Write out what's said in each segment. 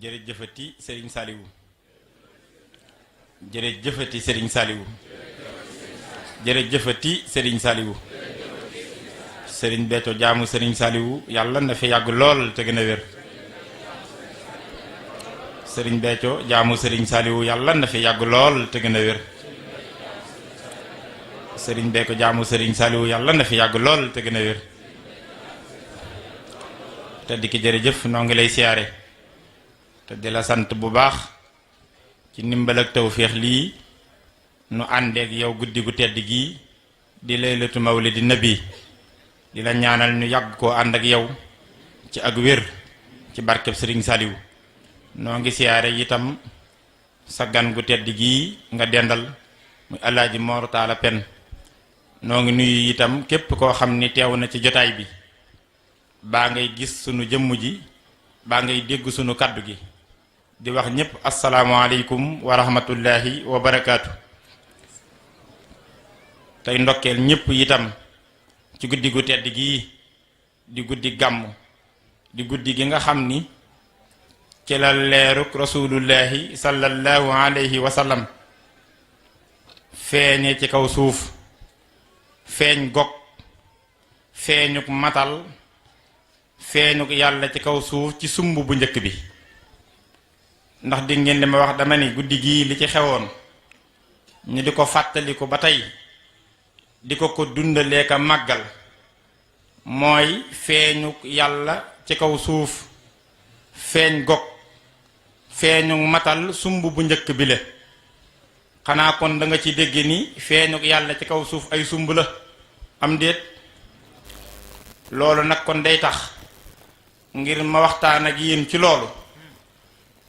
jërëjëfati Serigne Saliou jërëjëfati Serigne Saliou jërëjëfati Serigne Saliou Serigne Béthio jaamu Serigne Saliou yàlla na fi yàgg lool te gën a wér. Serigne Béthio jaamu Serigne Saliou yàlla na fi yàgg lool te gën a wér. Serigne Béthio jaamu Serigne Saliou yàlla na fi yàgg lool te gën a wér. te di ki jërëjëf noo ngi lay siyaare te di la sant bu baax ci ndimbal ak tawféex lii nu àndeek yow guddi gu tedd gii di laylatu mawlidi nabi di la ñaanal ñu yàgg koo ànd ak yow ci ak wér ci barkeb Serigne Saliou. noo ngi siyaare itam sa gan gu tedd gii nga dendal muy Alaaji Mor Talla Pen noo ngi nuyu itam képp koo xam ni teew na ci jotaay bi baa ngay gis sunu jëmm ji baa ngay dégg sunu kaddu gi di wax ñépp asalaamaaleykum wa rahmatullahi wa barakaatu. tey ndokkeel ñépp itam ci guddi gu tedd gii di guddi gàmm di guddi gi nga xam ni ci la leeruk rasulullahi sallallahu alayhi wa sallam feeñe ci kaw suuf feeñ gog feeñuk matal feeñuk yàlla ci kaw suuf ci sumb bu njëkk bi. ndax di ngeen li ma wax dama ni guddi gii li ci xewoon ñu di ko fàttaliku ba tey di ko dundalee ka màggal mooy feeñuk yàlla ci kaw suuf feeñ gog feeñuk matal sumb bu njëkk bi la. xanaa kon da nga ci dégg ni feeñuk yàlla ci kaw suuf ay sumb la am déet. loolu nag kon day tax ngir ma waxtaan ak yéen ci loolu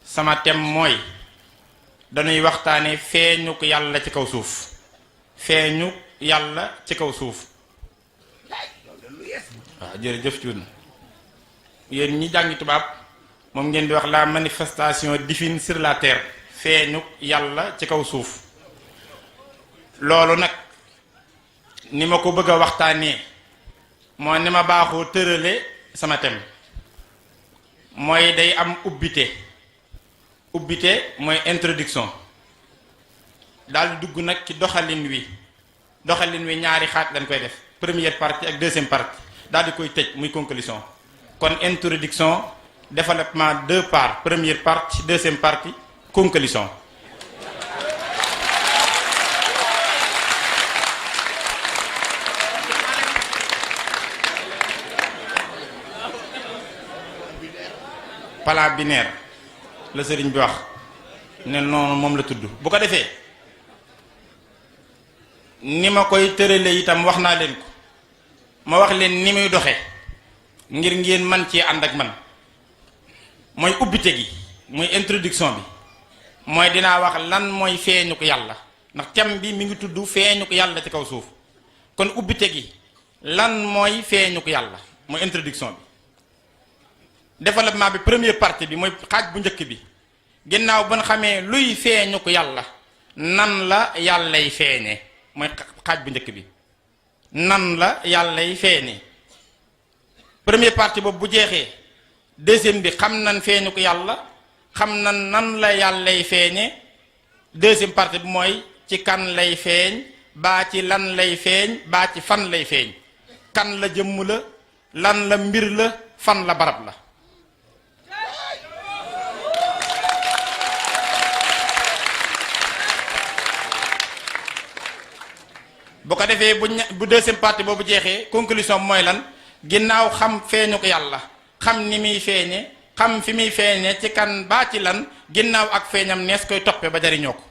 sama thème mooy dañuy waxtaane feeñuk yàlla ci kaw suuf feeñuk yàlla ci kaw suuf. waaw jërëjëf cuun yéen ñi jàngi tubaab moom ngeen di wax la manifestation divine sur la terre feeñuk yàlla ci kaw suuf. loolu nag ni ma ko bëgg a waxtaanee moo ni ma baaxoo tërale sama thème mooy day am ubbite mooy introduction daal di dugg nag ci doxalin wi ñaari xaaj lañ koy def première partie ak deuxième partie daal di koy tëj muy conclusion. kon introduction développement 2 parts première partie deuxième partie conclusion. plan binaire la sëriñ bi wax ne noonu moom la tudd. bu ko defee ni ma koy tërale itam wax naa leen ko ma wax leen ni muy doxe ngir ngeen man ci ànd ak man mooy ubbite gi muy introduction bi mooy dinaa wax lan mooy feeñu ko yàlla ndax thème bi mi ngi tudd feeñu ko yàlla ci kaw suuf. kon ubbite gi lan mooy feeñu ko yàlla mooy introduction bi. développement bi première partie bi mooy xaaj bu njëkk bi ginnaaw ba nga xamee luy feeñu ko yàlla nan la yàllay feeñe mooy xaaj bu njëkk bi nan la yàllay feeñe. première partie boobu bu jeexee deuxième bi xam nan feeñu ko yàlla xam nan la yàllay feeñe. deuxième partie bi mooy ci kan lay feeñ baa ci lan lay feeñ baa ci fan lay feeñ. kan la jëmm la lan la mbir la fan la barab la. bu ko defee bu deuxième partie boobu jeexee conclusion mooy lan ginnaaw xam feeñu ko yàlla xam ni muy feeñe xam fi muy feeñe ci kan baa ci lan ginnaaw ak feeñam nees koy toppee ba jariñoo ko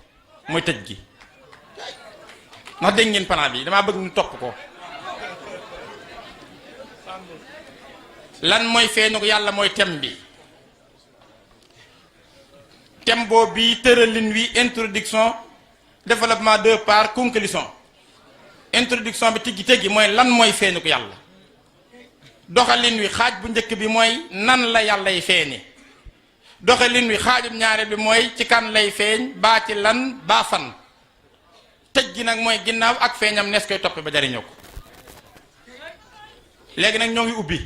mooy tëj gi. ndax dégg ngeen plan bi damaa bëgg ñu topp ko. lan mooy feeñu ko yàlla mooy thème bi. thème boobu bi tëralin wi introduction développement 2 parts conclusion. introduction bi tëggi mooy lan mooy feeñu ko yàlla. doxalin wi xaaj bu njëkk bi mooy nan la yàllay feeñe. doxalin wi xaajub ñaareel bi mooy ci kan lay feeñ baa ci lan baa fan. tëj gi nag mooy ginnaaw ak feeñam nees koy toppe ba jariñoo ko. léegi nag ñoo ngi ubbi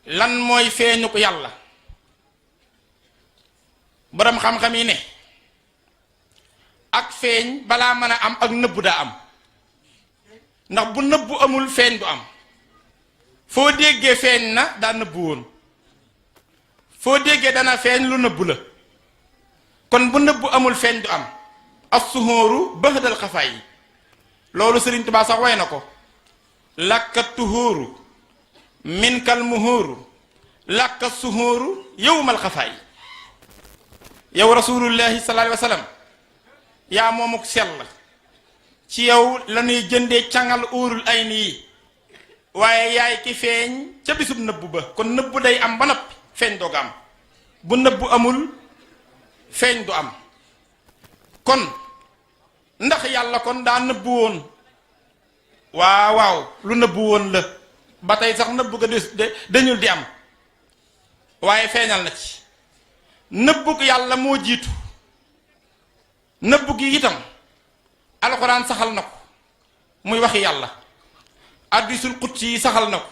lan mooy feeñu ko yàlla borom xam-xam yi ne ak feeñ balaa mën a am ak nëbbu daa am ndax bu nëbbu amul feeñ du am foo déggee feeñ na daa nëbbu woon foo déggee dana feeñ lu nëbbu la kon bu nëbbu amul feeñ du am as-suhóoru baxdal xafaay yi loolu Sëriñ Tuubaa sax way na ko lakka tuhóoru minkal muhóoru lakka suhóoru yowmal xafaay yow rasulullahi sallallahu alayhi wa sallam yaa moomuk sell ci yow la ñuy jëndee cangal óorul ay nii waaye yaay ki feeñ ca bisub nëbbu ba kon nëbbu day am ba noppi feeñ doog am bu nëbbu amul feeñ du am kon ndax yàlla kon daa nëbbu woon waaw lu nëbbu woon la ba tey sax nëbbu ga dañul di am waaye feeñal na ci nëbbu yàlla moo jiitu nëbbu gi itam alxuraan saxal na ko muy waxi yàlla hadiisul qudsi yi saxal na ko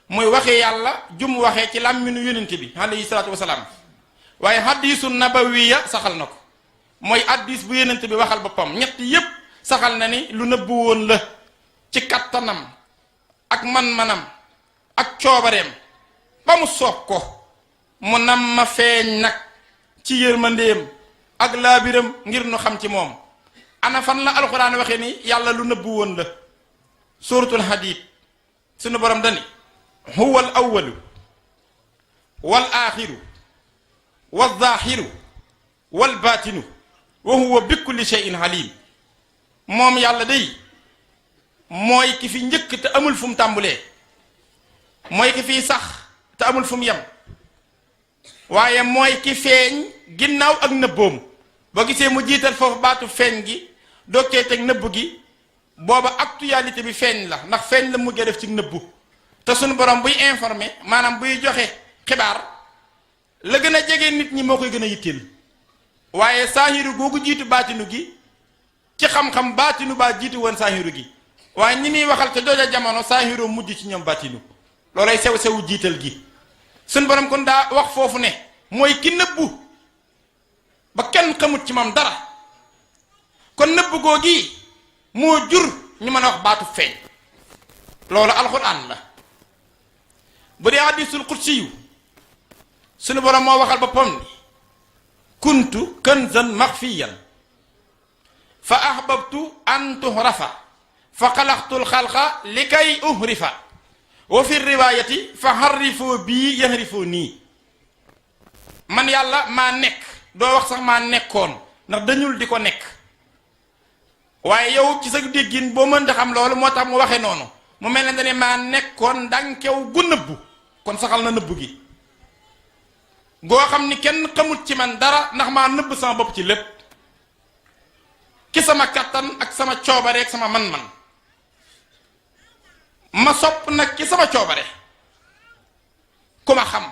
muy waxi yàlla jum waxee ci làmminu yonent bi alayhi salaatu wasalaam waaye hadiisu nabawiya saxal na ko mooy hadiis bu yonent bi waxal boppam ñett yépp saxal na ni lu nëbbu woon la ci kattanam ak man-manam ak coobareem ba mu soob ko mu nam ma feeñ nag ci yërmandeem ak laabiram ngir nu xam ci moom ana fan la alxuraan waxe ni yàlla lu nëbbu woon la suratul hadid sunu borom dani huwa al awwalu wal aaxiru wal zaahiru wal baatinu wa huwa bi kulli shay'in alim moom yàlla day mooy ki fi njëkk te amul fu mu tàmbulee mooy ki fiy sax te amul fu mu yem waaye mooy ki feeñ ginnaaw ak nëbboom boo gisee mu jiital foofu baatu feeñ gi doogtee teg nëbbu gi booba actualité bi feeñ la ndax feeñ la mujjee def ci nëbbu te suñu borom buy informé maanaam buy joxe xibaar la gën a jege nit ñi moo koy gën a yitteel waaye saahiru googu jiitu baatinu gi ci xam-xam baatinu baa jiitu woon saahiru gi waaye ñi muy waxal te jooja jamono saahiru mujj ci ñoom baatinu loolay sew-sewu jiital gi suñu borom kon daa wax foofu ne mooy ki nëbbu ba kenn xamut ci moom dara kon nëbbu googi moo jur ñu mën a wax baatu feeñ loolu alxuraan la bu dee hadiisul qudsi yu suñu borom moo waxal boppam ni kuntu kanzan maxfiyan fa ahbabtu an tuhrafa fa xalaqtul xalqa li kay uhrifa wa fi riwaayati fa harrifoo bii yahrifoo nii man yàlla maa nekk doo wax sax maa nekkoon ndax dañul di ko nekk waaye yow ci sa déggin boo mën di xam loolu moo tax mu waxe noonu mu mel ne dane maa nekkoon ndànkew gu nëbbu kon saxal na nëbbu gi goo xam ni kenn xamut ci man dara ndax maa nëbb sama bopp ci lépp ki sama kattan ak sama coobare ak sama man-man ma sopp nag ci sama coobare ku ma xam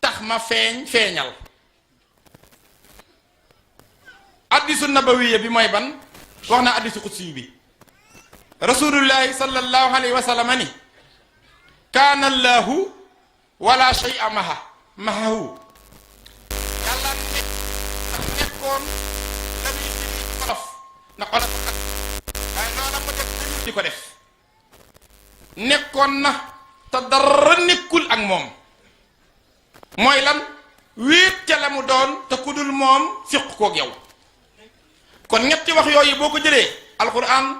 tax ma feeñal hadiisu nabawiya bi mooy ban wax na hadiisu qudsi bi rasulullahi sallallahu alayhi wa sallam ni kaana allahu wala shay'a mahahu yàlla nekkoon la muy firi xolof na xolof waaye loola mu def dañu di ko def nekkoon na te dara nekkul ak moom mooy lan wéet ca la mu doon te ku dul moom siq koog yow kon ñetti wax yooyu boo ko jëlee alquran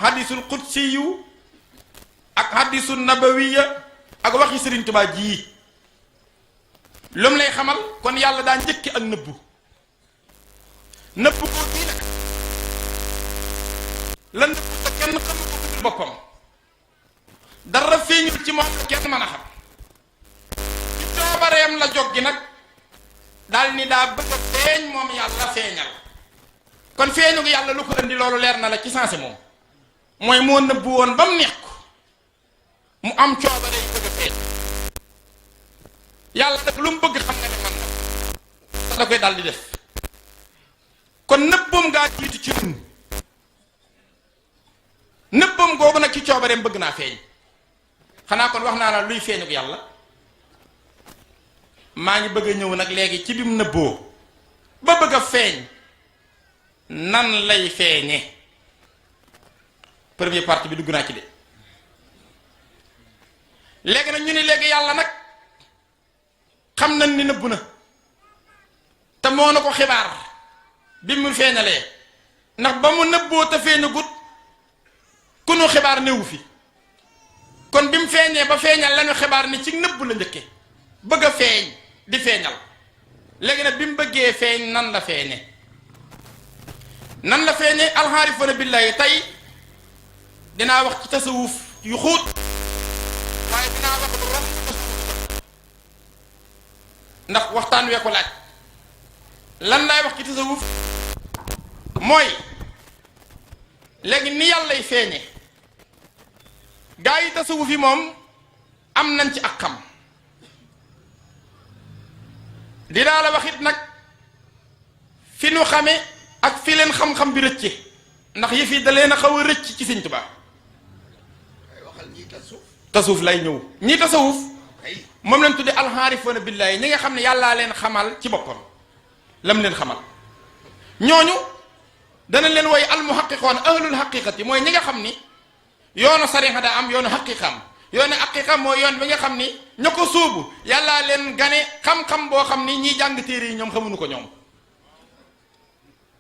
hadisul qudsi yu ak hadisul nabawiya ak waxi Sëriñ Tuubaa ji lu mu lay xamal kon yàlla daa njëkki ak nëbbu nëbbu ko bii nag la nëbbu te kenn xamu ko dul boppam dara feeñul ci moom kenn mën a xam ci coobareem la jog gi nag daal ni daa bëgg a feeñ moom yàlla feeñal kon feeñu gi yàlla lu ko indi loolu leer na la ci sensé moom mooy moo nëbbu woon ba mu neex ko mu am coobare yi bëgg a feeñ yàlla def lu mu bëgg xam nga ne man la sax da koy daal di def kon nëbboom ngaa jiitu ci nun nëbboom googu nag ci coobareem bëgg naa feeñ xanaa kon wax naa la luy feeñu yàlla maa ngi bëgg a ñëw nag léegi ci bi mu nëbboo ba bëgg a feeñ nan lay feeñe première partie bi dugg naa ci de léegi nag ñu ni léegi yàlla nag xam nañ ni nëbb na te moo na ko xibaar bi mu feeñalee ndax ba mu nëbboo te feeñagut ku nu xibaar néewu fi kon bi mu feeñee ba feeñal lañu xibaar ni ci nëbb la njëkke bëgg a feeñ di feeñal léegi nag bi mu bëggee feeñ nan la feeñe alxaarifoona billaahi tey dinaa wax ci tasawuf yu xuut waaye dinaa wax lu rom ndax waxtaan wee ko laaj lan laay wax ci tasawuf mooy léegi ni yàllay feeñe gaa yi tasawuf yi moom am nañ ci ak xam dinaa la wax it nag fi nu xame ak fi leen xam-xam bi rëcce ndax yëf yi da leen a xaw a rëcc ci Sëñ Tuubaa tasawuf lay ñëw ñii tasawuf moom lañ tudde alxaarifoona billaahi ñi nga xam ne yàllaa leen xamal ci boppam lam leen xamal ñooñu danañ leen woy almuhaqiqoon ahlul haqiqati mooy ñi nga xam ni yoonu sarixa daa am yoonu haqiqa am yoonu haqiqa mooy yoon bi nga xam ni ña ko sóobu yàllaa leen gane xam-xam boo xam ni ñiy jàng téere yi ñoom xamuñu ko ñoom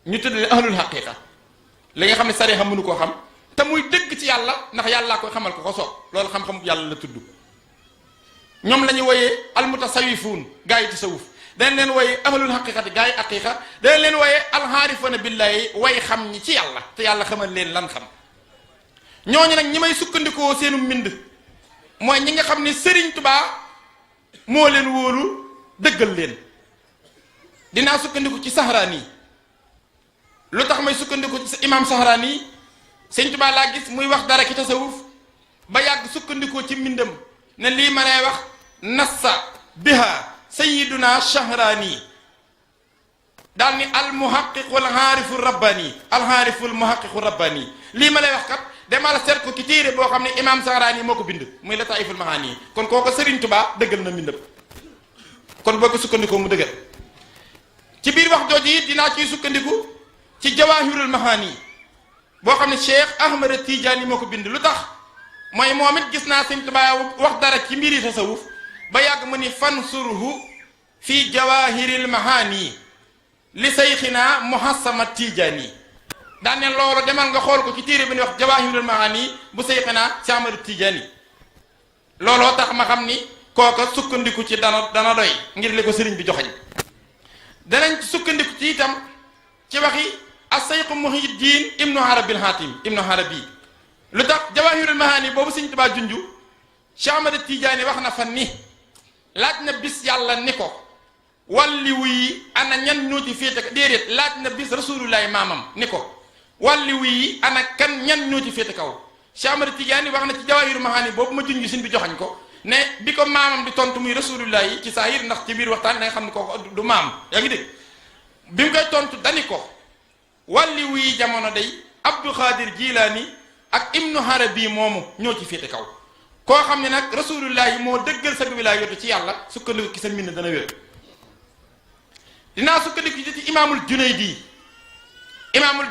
ñu tudd leen ahlul haqiqa li nga xam ne sarixa mënu koo xam te muy dëgg ci yàlla ndax yàllaa koy xamal ko ko soob loolu xam-xam yàlla la tudd ñoom la ñu woyee almutasawifuun gaa yi tasawuf dañ leen woyee ahlul haqiqati gaa yi haqiqa dañ leen woyee alxaarifoona billaahi way xam ñi ci yàlla te yàlla xamal leen lan xam ñooñu nag ñi may sukkandikoo seenu mbind mooy ñi nga xam ne Sëriñ Tubaa moo leen wóolu dëggal leen dinaa sukkandiku ci Sahraani lu tax may sukkandiku ci imaam Sahraani Sëriñ Tubaa laa gis muy wax dara ci tasawuf ba yàgg sukkandikoo ci mbindam ne lii ma lay wax nassa biha sayiduna Sahraani daal ni almuhaqiqu alxaarifu rabbani alxaarifu almuhaqiqu rabbani lii ma lay wax kat demal seet ko ci téere boo xam ne imaam Sahraani moo ko bind muy Lataa'iful Mahaani kon kooku Sëriñ Tubaa dëggal na mbindam kon boo ko sukkandikoo mu dëggal ci biir wax jooju it dinaa ciy sukkandiku ci Jawaahirul Mahaani boo xam ne Cheikh Ahmad Tijaani moo ko bind lu tax mooy moom it gis naa Sëriñ Tubaa wax dara ci mbiri tasawuf ba yàgg mu ni fansurhu fi Jawaahiril Mahaani li sayxinaa Muhassama Tijaani daan ne loolu demal nga xool ko ci téere bi ni wax Jawaahirul Mahaani bu sayxinaa si Ahmad Tijaani looloo tax ma xam ni kooka sukkandiku ci dana doy ngir li ko sëriñ bi joxañ danañ sukkandiku ci itam ci waxi as-Sayxu Muhyiddin ibnu Arabil Hatim ibnu Arabi lu tax Jawaahirul Mahaani boobu Sëriñ Tuubaa junju Cheikh Ahmad Tijaani wax na fa ni laaj na bis yàlla ni ko wàlliwu yi ana ñan ñoo ci féete kaw déedéet laaj na bis rasulullahi maamam ni ko wàlliwu yi ana kan ñan ñoo ci féete kaw Cheikh Ahmad Tijaani wax na ci Jawaahirul Mahaani boobu ma junj sin bi joxañ ko ne bi ko maamam di tontu muy rasulullahi ci saahir ndax ci biir waxtaan da nga xam ne kooku du maam yaa ngi dégg bi mu koy tontu dani ko wàlliwu yi jamono day Abdul Xaadir Jilaani ak Ibnu Arabi moomu ñoo ci féete kaw koo xam ne nag rasulullahi moo dëggal sa wilaayatu ci yàlla sukkandiku ci sa mbind dana wér dinaa sukkandiku ci imaamul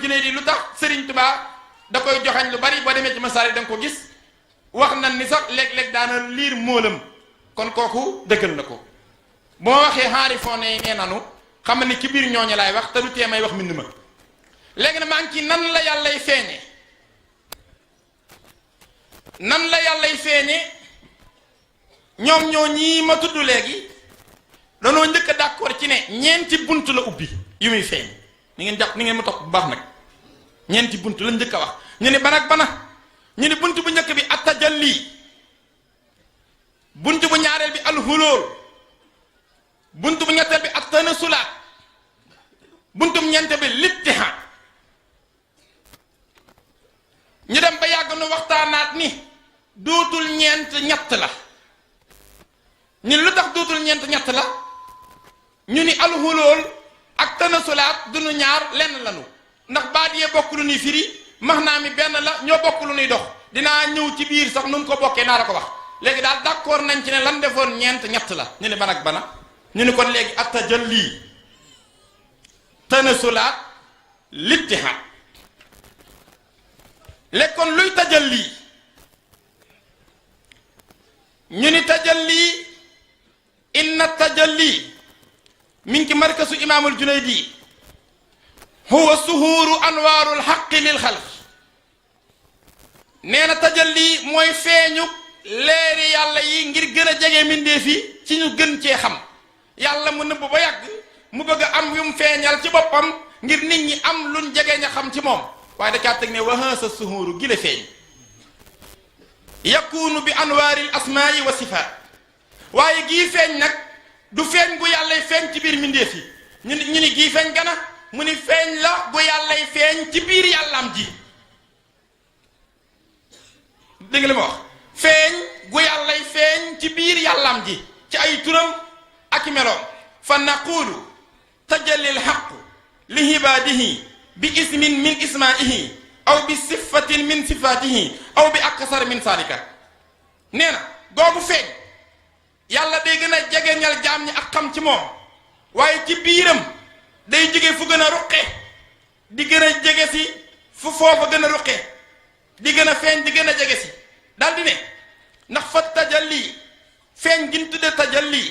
Junaydi lu tax Sëriñ Tubaa da koy joxañ lu bari boo demee ci masaari da nga ko gis wax na ni sax léeg-léeg daana liir móolam kon kooku dëggal na ko bu ma waxee xaarifoon nee nanu xam ne ci biir ñooñu laay wax te du tee may wax mbind ma léegi na maa ngi ci nan la yàllay feeñe ñoom ñoo ñii ma tudd léegi danoo njëkk a d'accord ci ne ñeenti bunt la ubbi yu muy feeñ ni ngeen jàpp ni ngeen ma topp bu baax nag ñeenti bunt la njëkk a wax ñu ne ban ak bana ñu ne bunt bu njëkk bi at-tajalli bunt bu ñaareel bi al-hulul bunt bu ñetteel bi at-tanasulaat bunt bu ñeenteel bi littihaad ñu dem ba yàgg nu waxtaanaat ni dootul ñeent ñett la ñu lu tax dootul ñeent ñett la ñu ni alxulool ak tanasulaat duñu ñaar lenn lanu ndax baat yee bokk lu ñuy firi max naa mi benn la ñoo bokk lu ñuy dox dinaa ñëw ci biir sax nun ko bokkee naa la ko wax léegi daal d'accord nañ ci ne lan defoon ñeent ñett la ñu ne ban ak bana ñu ne kon léegi at-tajalli tanasulaat littihaad lekkoon luy tajalli ñu ni tajalli inna tajalli min ki markasu imaamul junaydi huwa suhuuru anwaarul xaqi lil xalq nee na tajalli mooy feeñu leeri yàlla yi ngir gën a jege mbindéef yi ci ñu gën cee xam yàlla mu nëbb ba yàgg mu bëgg a am yum feeñal ci boppam ngir nit ñi am luñ jege ña xam ci moom waaye da caa teg ne wahaasa suhuuru gi la feeñ yakunu bi anwaaril asmaai wa sifaat waaye gii feeñ nag du feeñ gu yàllay feeñ ci biir mbindéef yi ñu ni gii feeñ gana mu ni feeñ la gu yàllay feeñ ci biir yàllaam ji dégg nga li ma wax feeñ gu yàllay feeñ ci biir yàllaam ji ci ay turam ak meloom fa naqulu tajalli lxaqu li hibaadihi bi ismin min ismaihi aw bi sifatin min sifatihi aw bi aksar min salika nee na googu feeñ yàlla day gën a jegeñal jaam ñi ak xam ci moom waaye ci biiram day jóge fu gën a ruqe di gën a jege si fu foofa gën a ruqe di gën a feeñ di gën a jege si daal di ne ndax fa tajalli feeñ gin tudde tajalli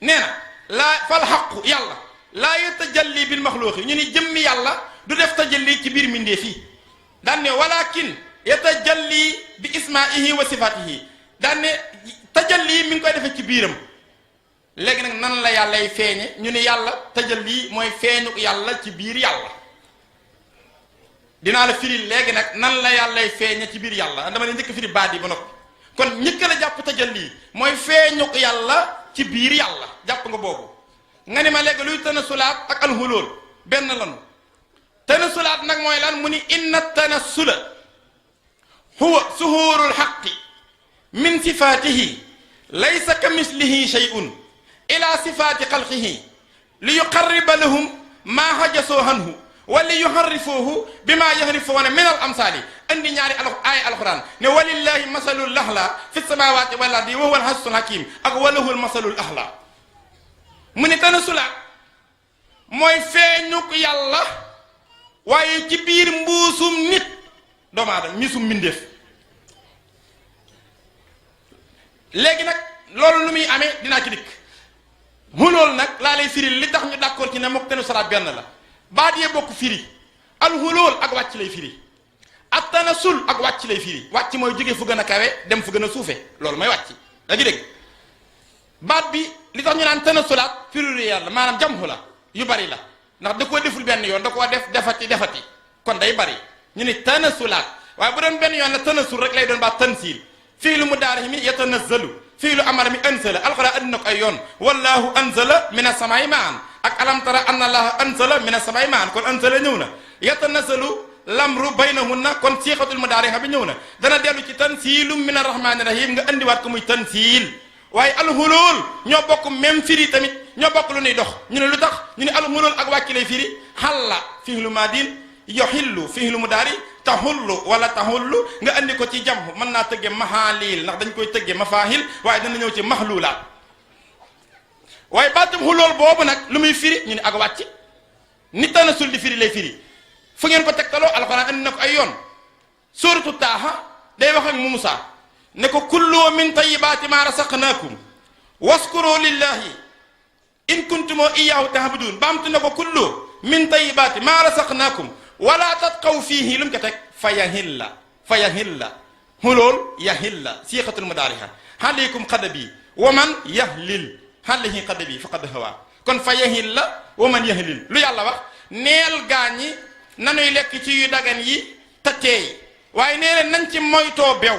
nee na laa fal xaqu yàlla laa yatajalli bil maxluuqi ñu ni jëmmi yàlla du def tajalli ci biir mbindéef yi daan ne walakin yatajalli bi ismaihi wa sifatihi daan ne tajalli mi ngi koy defee ci biiram léegi nag nan la yàllay feeñe ñu ne yàlla tajalli mooy feeñu yàlla ci biir yàlla dinaa la firi léegi nag nan la yàllay feeñe ci biir yàlla dama ne njëkk firi baat yi ba noppi kon ñëkk la jàpp tajalli mooy feeñu yàlla ci biir yàlla jàpp nga boobu nga ne ma léegi luy tanasulaat ak alxulool benn lanu tanasulaat nag mooy lan mu ni inna tanasula huwa suhuurul xaqi min sifaatihi laysa ka mislihi shay'un ila sifaati xalqihi li yuqarriba lahum maa hajasoo anhu wa li yuharrifuuhu bima yahrifuuna min al amsaali andi ñaari aaya alquran ne walillahi masalul lahla fi samawati wal ardi wa huwa al hasul hakim ak walahul masalul ahla mu ne tanasulaat mooy feeñuk yàlla waaye ci biir mbuusum nit doomu aadama misum mbindéef léegi nag loolu lu muy amee dinaa ci dikk xulool nag laa lay firi li tax ñu d'accord ci ne mook tanasulaat benn la baat yee bokk firi al xulool ak wàcc lay firi ak tanasul ak wàcc lay firi wàcc mooy jóge fu gën a kawe dem fu gën a suufe loolu mooy wàcc da ngi dégg baat bi li tax ñu naan tanasulaat firi yàlla maanaam jamxu la yu bari la ndax da koo deful benn yoon da koo defati kon day bari ñu ni tanasulaat waaye bu doon benn yoon la tanasul rek lay doon baat tansil fii lu mu daara mi yatanazzalu fii lu amara mi anzala alxuraan andi na ko ay yoon wallahu anzala min as-samaa'i maan ak alam tara anna allaha anzala min as-samaa'i maan kon anzala ñëw na yatanazzalu lamru baynahunna kon siixatul mudaari bi ñëw na dana dellu ci tansilum min arrahmaani rahim nga andiwaat ko muy tansil waaye alxulool ñoo bokk même firi tamit ñoo bokk lu ñuy dox ñu ne lu tax ñu ne alxulool ak wàcc lay firi xalla fihlu maadin yoxillu fihlu mudaari taxullu wala taxullu nga andi ko ci jam mën naa tëgge maxaalil ndax dañ koy tëgge mafaahil waaye dana ñëw ci maxluulaat waaye baatum xulool boobu nag lu muy firi ñu ne ak wàcc ni tanasul di firi lay firi fu ngeen ko tegtaloo alxuraan andi na ko ay yoon suuratu taaha day wax ak Muusaa ne ko kullu min tayyibaati maa rasaqnaakum waskuru lillahi in kuntum iyyahu ta'budun baamtu ne ko kullu min tayyibaati maa rasaqnaakum wala tatqaw fiihi lu mu ko teg fa yahilla xulool yahilla siixatul mudaariha alaykum xadabi wa man yahlil alayhi xadabi faqad hawa kon fa yahilla wa man yahlil lu yàlla wax neel gaañi nanuy lekk ci yu dagan yi te teey waaye nee leen nañ ci moytoo bew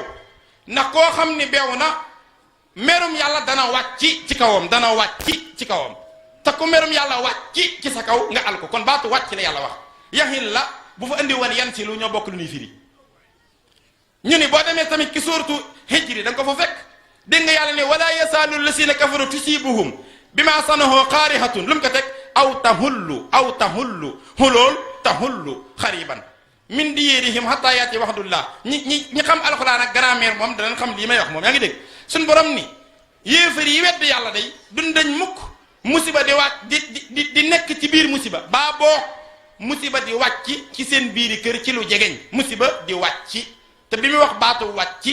ndax koo xam ni bew na merum yàlla dana wàcc ci kawam ci kawam te ku merum yàlla wàcc ci sa kaw nga al ko kon baatu wàcc la yàlla wax yaxil la bu fa andi woon yan si lu ñoo bokk lu ñuy firi ñu ni boo demee tamit ki suuratu hijri da nga ko fa fekk dégg nga yàlla ne wala yasaalu lasina kafaru tusibuhum bima sanahu qaarihatun lu mu ko teg aw tahullu hulool tahullu xariban min diyeerihim hatta yaati waxdullah ñi xam alxuraan ak grammaire moom danañ xam lii may wax moom yaa ngi dégg suñ borom ni yéefar yi wedd yàlla day duñ dañ musiba di wàcc di nekk ci biir musiba baa boo musiba di wàcc ci seen biiri kër ci lu jegeñ musiba di wàcc te bi muy wax baatu wàcc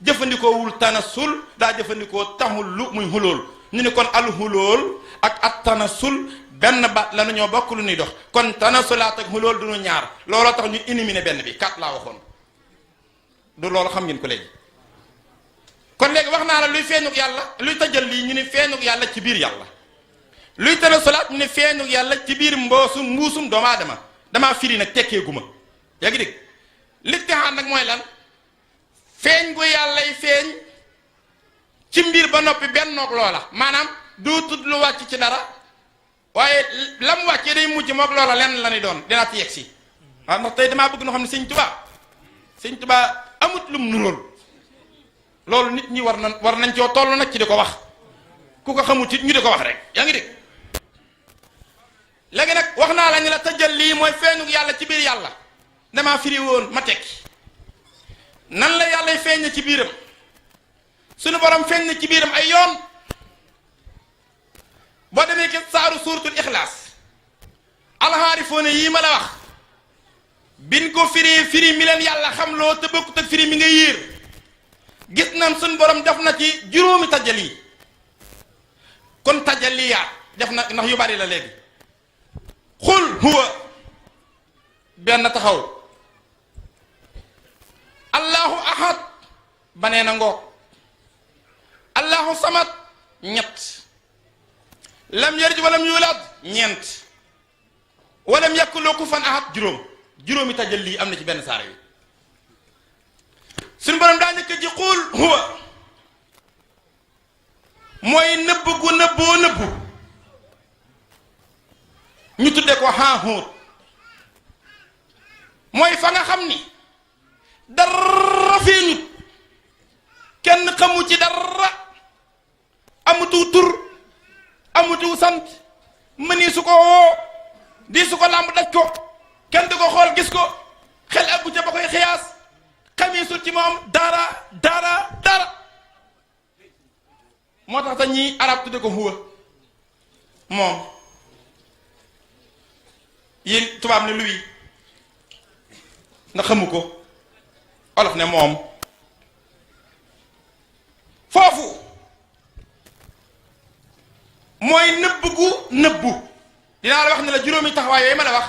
jëfandikoowul tanasul daa jëfandikoo taxullu muy xulool ñu ne kon al xulool ak at tanasul benn baat la ñoo bokk lu ñuy dox kon tanasulaat ak xulool du ñu ñaar looloo tax ñu éliminer benn bi kat laa waxoon du loolu xam ngeen ko léegi kon léegi wax naa la luy feeñuk yàlla luy tajal lii ñu ne feeñuk yàlla ci biir yàlla luy tanasulaat ñu ne feeñuk yàlla ci biir mbuusum doomu aadama damaa firi nag tekkee guma yaa ngi dégg littihaad nag mooy lan feeñ gu yàllay feeñ ci mbir ba noppi bennoog loola maanaam doo tudd lu wàcc ci dara waaye lam wàccee day mujj moog loola lenn la ni doon dinaa ci yegg si waaw ndax tey damaa bëgg noo xam ne sëñ Tuubaa amut lum nuróol loolu nit ñi war nañ coo toll nag ci di ko wax ku ko xamut it ñu di ko wax rek yaa ngi dégg léegi nag wax naa la ñu la tëjal lii mooy feeñu yàlla ci biir yàlla damaa firi woon ma tekki nan la yàllay feeñ na ci biiram suñu borom feeñ na ci biiram ay yoon boo demee ki saaru suuratul ixlaas alxaarifoone yii ma la wax bin ko firi mi leen yàlla xam loo te bokkut ak firi mi nga yiir gis nañ suñ borom def na ci juróomi tajali kon tajaliyaat def na ndax yu bari la léegi xul huwa benn taxaw allahu ahad banee na ngoog allahu samad ñett lam yarij walam yulad ñeent walam yakun lahu kufuwan ahad juróomi tajalli am na ci benn saar wi suñu borom daa njëkk ji xul huwa mooy nëbb gu nëbboo nëbbu ñu tudde ko haahuut mooy fa nga xam ni dara feeñut kenn xamu ci dara amutu tur amutu sant mëni su ko woo di su ko làmb daj ko kenn du ko xool gis ko xel aggu ca ba koy xiyaas xamiisul ci moom dara moo tax te ñii arab tudde ko huwa moom yéen tubaab ne lui nga xamu ko olof ne moom foofu mooy nëbbu dinaa la wax ne la juróomi taxawaay yooyu ma la wax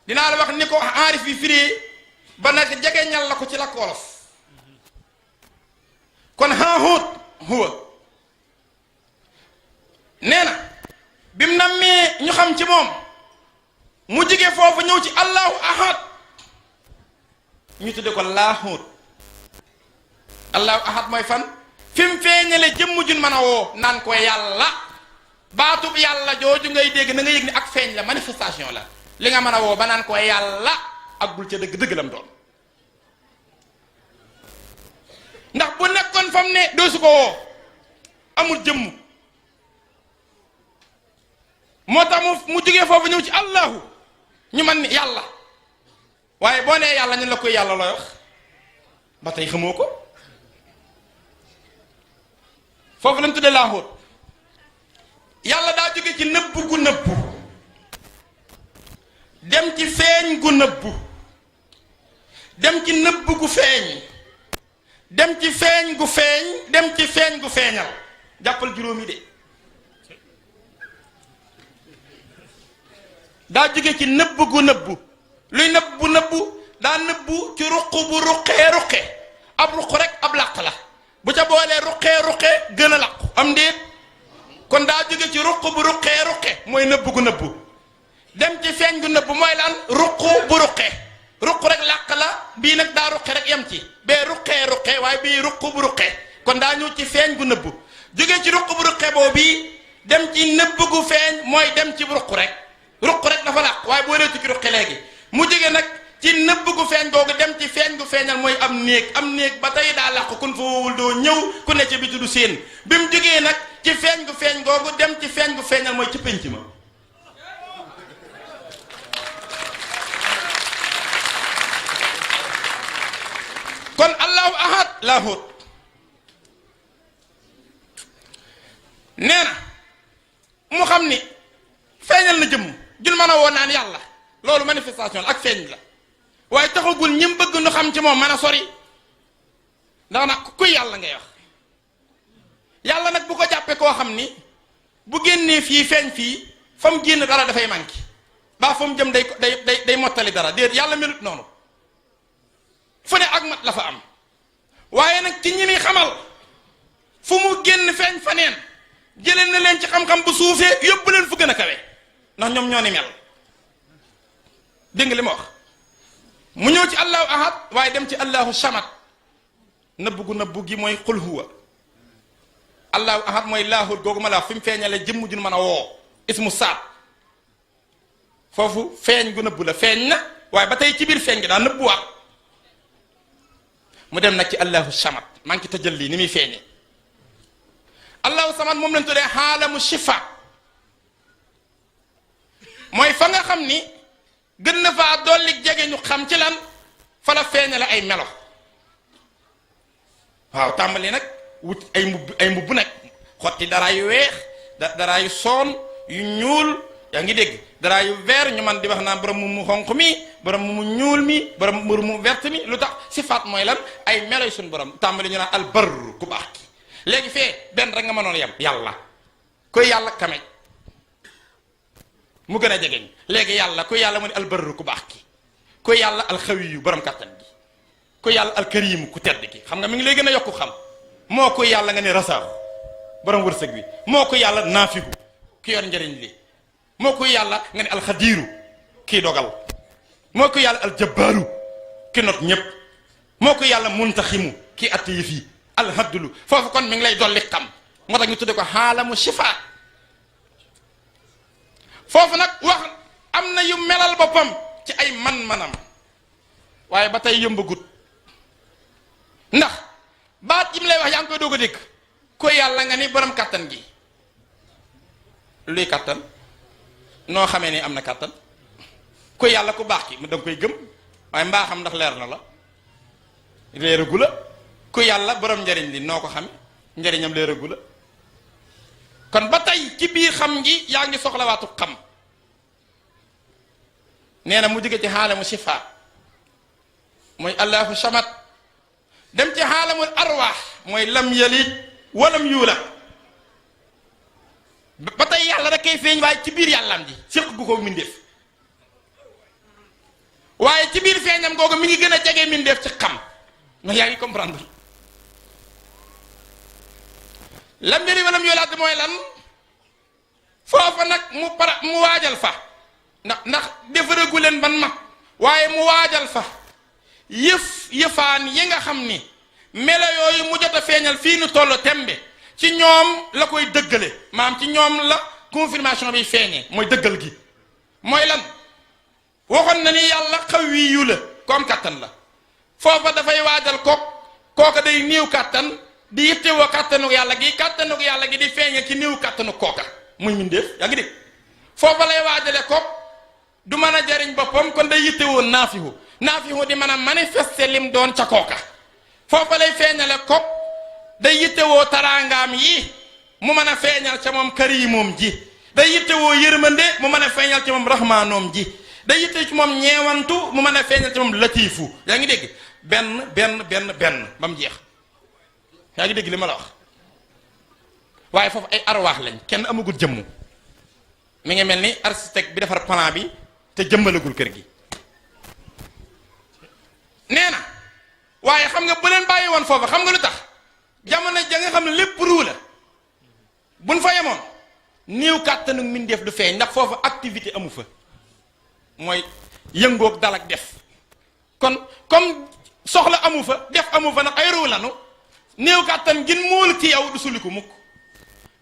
dinaa la wax ni ko aarif yi firee ba nag jege ñal la ko ci làkk wolof kon haahuut huwa nee na bi mu nammee ñu xam ci moom mu jige foofu ñëw ci allahu ahad ñu tudde ko laahuut allahu ahad mooy fan fi mu feeñale jëmm jun mën a woo naan ko yàlla baatub yàlla jooju ngay dégg na nga yëg ni ak feeñ la manifestation la li nga mën a woo ba naan ko yàlla ak bul ca dëgg lam doon ndax bu nekkoon fam ne doo su ko woo amul jëmm moo tax mu jógee foofu ñëw ci allahu ñu man ni yàlla waaye boo nee yàlla ñu la koy yàlla looy wax ba tey xamoo ko foofu lañ tuddee laaxóot yàlla daa jóge ci nëbbu gu nëbbu dem ci feeñ gu nëbbu dem ci nëbbu gu feeñ dem ci feeñ gu feeñ dem ci feeñ gu feeñal jàppal juróomi de daa jóge ci nëbbu gu nëbbu luy nëbbu daa nëbbu ci ruq bu ruqee ab ruq rek ab làq la bu ca boolee ruqee gën a làqu am ndéet kon daa jóge ci ruq bu ruqee mooy nëbbu gu nëbbu dem ci feeñ gu nëbbu mooy lan ruq bu ruq rek làq la bii nag daa ruqe rek yem ci bee ruqee waaye bii ruq bu ruqee kon daa ñëw ci feeñ gu nëbbu jóge ci ruq bu ruqee boobu bii dem ci nëbb gu feeñ mooy dem ci ruq rek dafa làq waaye boo reetu ci ruqe léegi mu jóge nag ci nëbb gu feeñ googu dem ci feeñ gu feeñal mooy am néeg ba tey daa làq kun fa wowul doo ñëw ku ne ci biti du séen bi mu jógee nag ci feeñ gu feeñ googu dem ci feeñ gu feeñal mooy ci pénc ma kon allahu ahad laahut nee na mu xam ni feeñal na jëmm jul mën a woo naan yàlla loolu manifestation la ak feeñ la waaye taxagul ñim bëgg nu xam ci moom mën a sori ndax nag kuy yàlla ngay wax yàlla nag bu ko jàppee koo xam ni bu génnee fii feeñ fii fa mu génn dara dafay manqué baa fa mu jëm day mottali dara déet yàlla melut noonu fu ne ak mat la fa am waaye nag ci ñi muy xamal fu mu génn feeñ fa neen jëlee na leen ci xam-xam bu suufee yóbbu leen fu gën a kawe ndax ñoom ñoo ni mel dégg nga li ma wax mu ñëw ci allahu ahad waaye dem ci allahu samad nëbbu gu nëbbu gi mooy qul huwa allahu ahad mooy laahul googu ma la fi mu feeñale jëmm ju mën a woo ismu saat foofu feeñ gu nëbbu la feeñ na waaye ba tey ci biir feeñ gi daa nëbbuwaat mu dem nag ci allahu samad maa ngi ci tëjal lii ni muy feeñee allahu samad moom lañ tuddee xaalamu shifa mooy fa nga xam ni gën na faa dolli jege ñu xam ci lan fa la feeñale ay melo waaw tàmbali nag wut ay mbubb nag xotti daraa yu weex daraa yu soon yu ñuul yaa ngi dégg daraa yu vert ñu man di wax naan borom mu xonq mi borom mu ñuul mi borom mu vert mi lu tax sifaat mooy lan ay melo yu suñu borom tàmbali ñu naan albarru ku baax ki léegi fee benn rek nga mënoon yem yàlla koy yàlla kamej mu gën a jegeñ léegi yàlla ku yàlla mu ne albarru ku baax ki ku yàlla alxawi yu borom kàttan gi ku yàlla alkarimu ku tedd ki xam nga mi ngi lay gën a yokku xam moo ko yàlla nga ne rasaaxu borom wërsëg bi moo ko yàlla naafigu ki yor njëriñ li moo ko yàlla nga ne alxadiiru kii dogal moo ko yàlla aljabbaaru ki not ñépp moo ko yàlla muntaximu kii atte yëf yi alhaddulu foofu kon mi ngi lay dolli xam moo tax ñu tudde ko xaalamu shifa foofu nag wax am na yu melal boppam ci ay man-manam waaye ba tey yëmbagut ndax baat yi mu lay wax yaa ngi koy doog a dégg ko yàlla nga ni borom kàttan gi luy kàttan noo xamee ni am na kàttan ko yàlla ku baax ki mu danga koy gëm waaye mbaa xam ndax leer na la leeragu la ku yàlla borom njariñ li noo ko xame njariñam leeragu la kon ba tey ci biir xam ngi yaa ngi soxlawaatu xam nee na mu jóge ci xaalamu sifa mooy allahu samad dem ci xaalamul arwaax mooy lam yalid walam yuulad ba tey yàlla da koy feeñ waaye ci biir yàllam ji séq gu ko mindeef waaye ci biir feeñam googu mi ngi gën a jege mindeef ci xam ndax yaa ngi comprendre lam yalid walam yuulad mooy lan foofa nag mu waajal fa ndax defaragu leen ban mag waaye mu waajal fa yëfaan yi nga xam ni melo yooyu mu jot a feeñal fii nu toll tembe ci ñoom la koy dëggale maam ci ñoom la confirmation bi feeñee mooy dëggal gi mooy lan waxoon na ni yàlla xawiyu la comme kàttan la foofa dafay waajal kooka day néew kàttan di yittewoo kàttanuk yàlla gi di feeñe ci néew kàttanuk kooka muy mindeef yaa ngi dégg foofa lay waajale du mën a jariñ boppam kon day yittewoo naafihu di mën a manifester lim doon ca kooka foofa lay feeñale day yittewoo taraangaam yi mu mën a feeñal ca moom karimoom ji day yittewoo yërmande mu mën a feeñal ca moom rahmaanoom ji day yitte ci moom ñeewantu mu mën a feeñal ca moom latiifu yaa ngi dégg benn ba mu jeex yaa ngi dégg li ma la wax waaye foofu ay arwaax lañ kenn amagul jëmm mi ngi mel ni architecte bi defar plan bi te jëmmalagul kër gi nee na waaye xam nga bu leen bàyyi woon foofa xam nga lu tax jamono ja nga xam ne lépp ruu la buñ fa yemoon néew kàttanu mbindeef du feeñ ndax foofa activité amu fa mooy yëngoog dal ak def kon comme soxla amu fa def amu fa nag ay ruu lanu néew kàttan gin muul ci yow du suliku mukk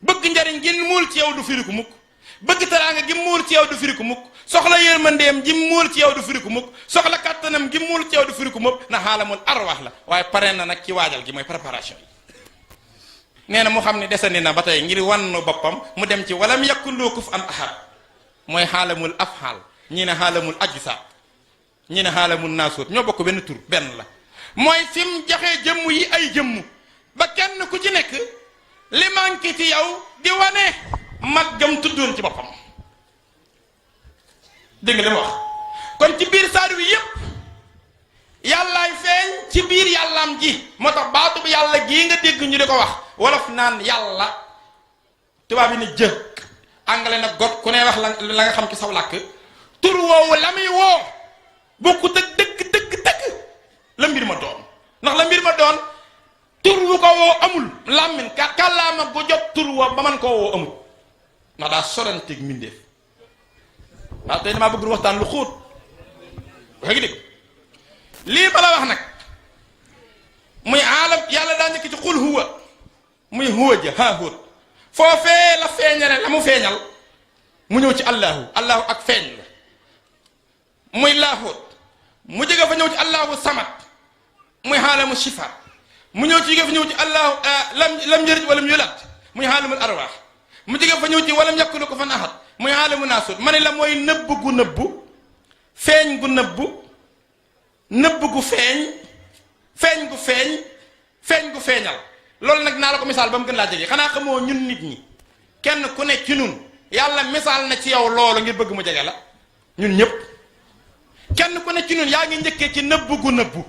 bëgg njariñ gin muul ci yow du firiku mukk bëgg teraanga gi muul ci yow du firiku mukk soxla yërmandeem ji muul ci yow du firiku mukk soxla kàttanam gi muul ci yow du firiku mukk na xaalamul arwaax la waaye pare na nag ci waajal gi mooy préparation yi nee na mu xam ne desandi na ba tey ngir wannu boppam mu dem ci walam yakun lahu kufuwan ahad mooy xaalamul afxaal ñi ne xaalamul ajsaad ñi ne xaalamul naasuut ñoo bokk benn tur benn la mooy fi mu joxee jëmm yi ay jëmm ba kenn ku ci nekk li manqué ci yow di wane mag gam tuddoon ci boppam dégg nga li ma wax kon ci biir saar wi yépp yàllaay feeñ ci biir yàllaam ji moo tax baatu bi yàlla gii nga dégg ñu di ko wax wolof naan yàlla tubaab yi ne jë anglais nag got ku ne wax la nga xam ci saw làkk tur woowu la muy woo bokkut ak dëgg la mbir ma doon ndax la mbir ma doon tur wu ko woo amul làmmin kàllaama bu jot tur woo ba man koo woo amul ndax daa soranteeg mbindeef waaw tey damaa bëgg waxtaan lu xóot wax ngi dégg lii ma la wax nag muy aalam yàlla daa njëkk ci xul huwa muy huwa ja haahut foofee la feeñale la mu feeñal mu ñëw ci allahu ak feeñ la muy laahut mu jóge fa ñëw ci allahu samat muy xaalamu shifa mu ñëw ci jóge fa ñëw ci allahu lam yalid walam yulad muy xaalamul arwaax mu jóge fa ñëw ci walam yakun lahu kufuwan ahad muy xaalamu naasut ma ne la mooy nëbb gu nëbbu feeñ gu nëbbu nëbb gu feeñ feeñ gu feeñ feeñ gu feeñal loolu nag naa la ko misaal ba mu gën laa jege xanaa xamoo ñun nit ñi kenn ku ne ci nun yàlla misaal na ci yow loolu ngir bëgg mu jege la ñun ñëpp kenn ku ne ci nun yaa ngi njëkkee ci nëbb gu nëbbu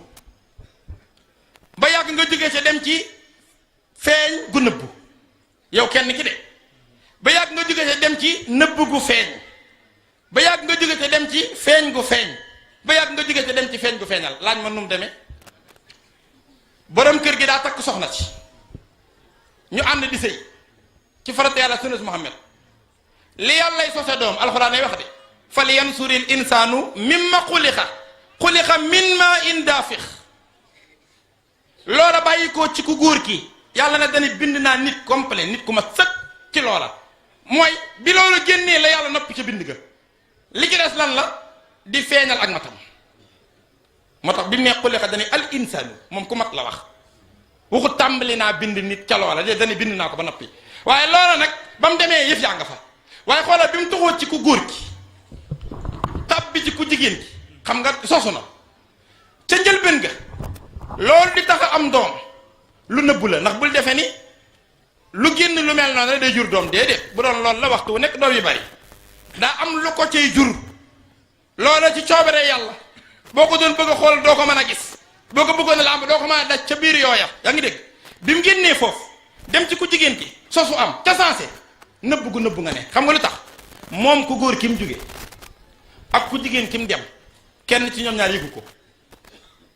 ba yàgg nga jógee ci dem ci feeñ gu nëbbu yow kenn ki de ba yàgg nga jógee ci dem ci nëbb gu feeñ ba yàgg nga jógee ci dem ci feeñ gu feeñ ba yàgg nga jógee ci dem ci feeñ gu feeñal laaj ma nu mu demee borom kër gi daa takk soxna ci ñu ànd di sëy ci farata yàlla sunnas Muhammad li yàllay sose doom alxuraan ay wax de fal yansuril insaanu mimma xuliqa min ma in daafix loola bàyyi ko ci ku góor ki yàlla na dani bind naa nit complet nit ku ma sëkk ci loola mooy bi loolu génnee la yàlla noppi ca bind ga li ci des lan la di feeñal ak matam moo tax bi mu ne xuliqa dani al insaanu moom ku mat la wax waxu tàmbali naa bind nit ca loola de dani bind naa ko ba noppi waaye loola nag ba mu demee yëf yaa nga fa waaye xoolal bi mu toxoo ci ku góor ki tàbbi ci ku jigéen ki xam nga sosu na ca njëlbéen ga loolu di tax a am doom lu nëbbu la ndax bul defee ni lu génn lu mel noonu rek day jur doom déedéet bu doon loolu la waxtu nekk doom yi bari daa am lu ko cay jur loola ci coobare yàlla boo ko doon bëgg a xool doo ko mën a gis boo ko bëggoon a làmb doo ko mën a daj ca biir yooya yaa ngi dégg bi mu génnee foofu dem ci ku jigéen ki sosu am ca sensé nëbbu gu nëbbu nga ne xam nga lu tax moom ku góor ki mu jóge ak ku jigéen ki mu dem kenn ci ñoom ñaar yëgu ko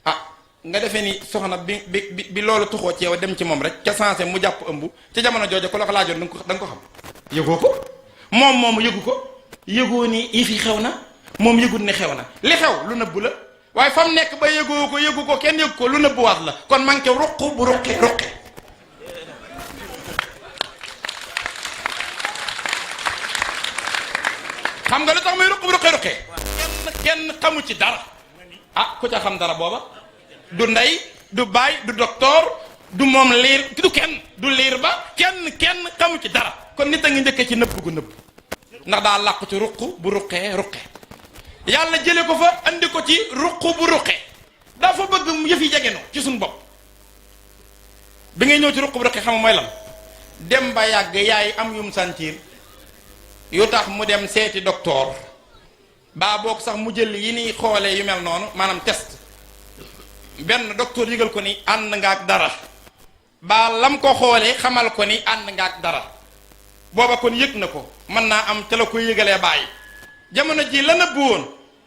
ah nga defee ni soxna bi loolu tuxoo ci yow dem ci moom rek ca sensé mu jàpp ëmb ca jamono jooja ku la ko laajoon da nga ko xam yëgoo ko moom yëgu ko yëgoo ni yi fi xew na moom yëgut ne xew na li xew lu nëbbu la waaye fa mu nekk ba yëgu ko kenn yëgu ko lu nëbbuwaat la kon man ca ruq bu ruqe xam nga lu tax muy ruq bu ruqe kenn xamu ci dara ah ku ca xam dara booba du ndey du baay du docteur du moom liir du kenn du liir ba kenn xamu ci dara kon nit a ngi njëkkee ci nëbb gu nëbb ndax daa làqu ci ruq bu ruqe yàlla jële ko fa andi ko ci ruq bu ruqe daa fa bëgg yëf yi jegeno ci suñu bopp bi ngay ñëw ci ruq bu ruqe xam mooy lan dem ba yàgg yaay am yum sentir yu tax mu dem seeti docteur baa boog sax mu jël yi ni xoolee yu mel noonu maanaam test benn docteur yëgal ko ni ànd nga ak dara baa lam ko xoolee xamal ko ni ànd nga ak dara booba kon yëg na ko mën naa am te la koy yëgalee bàyyi jamono ji la nëbbu woon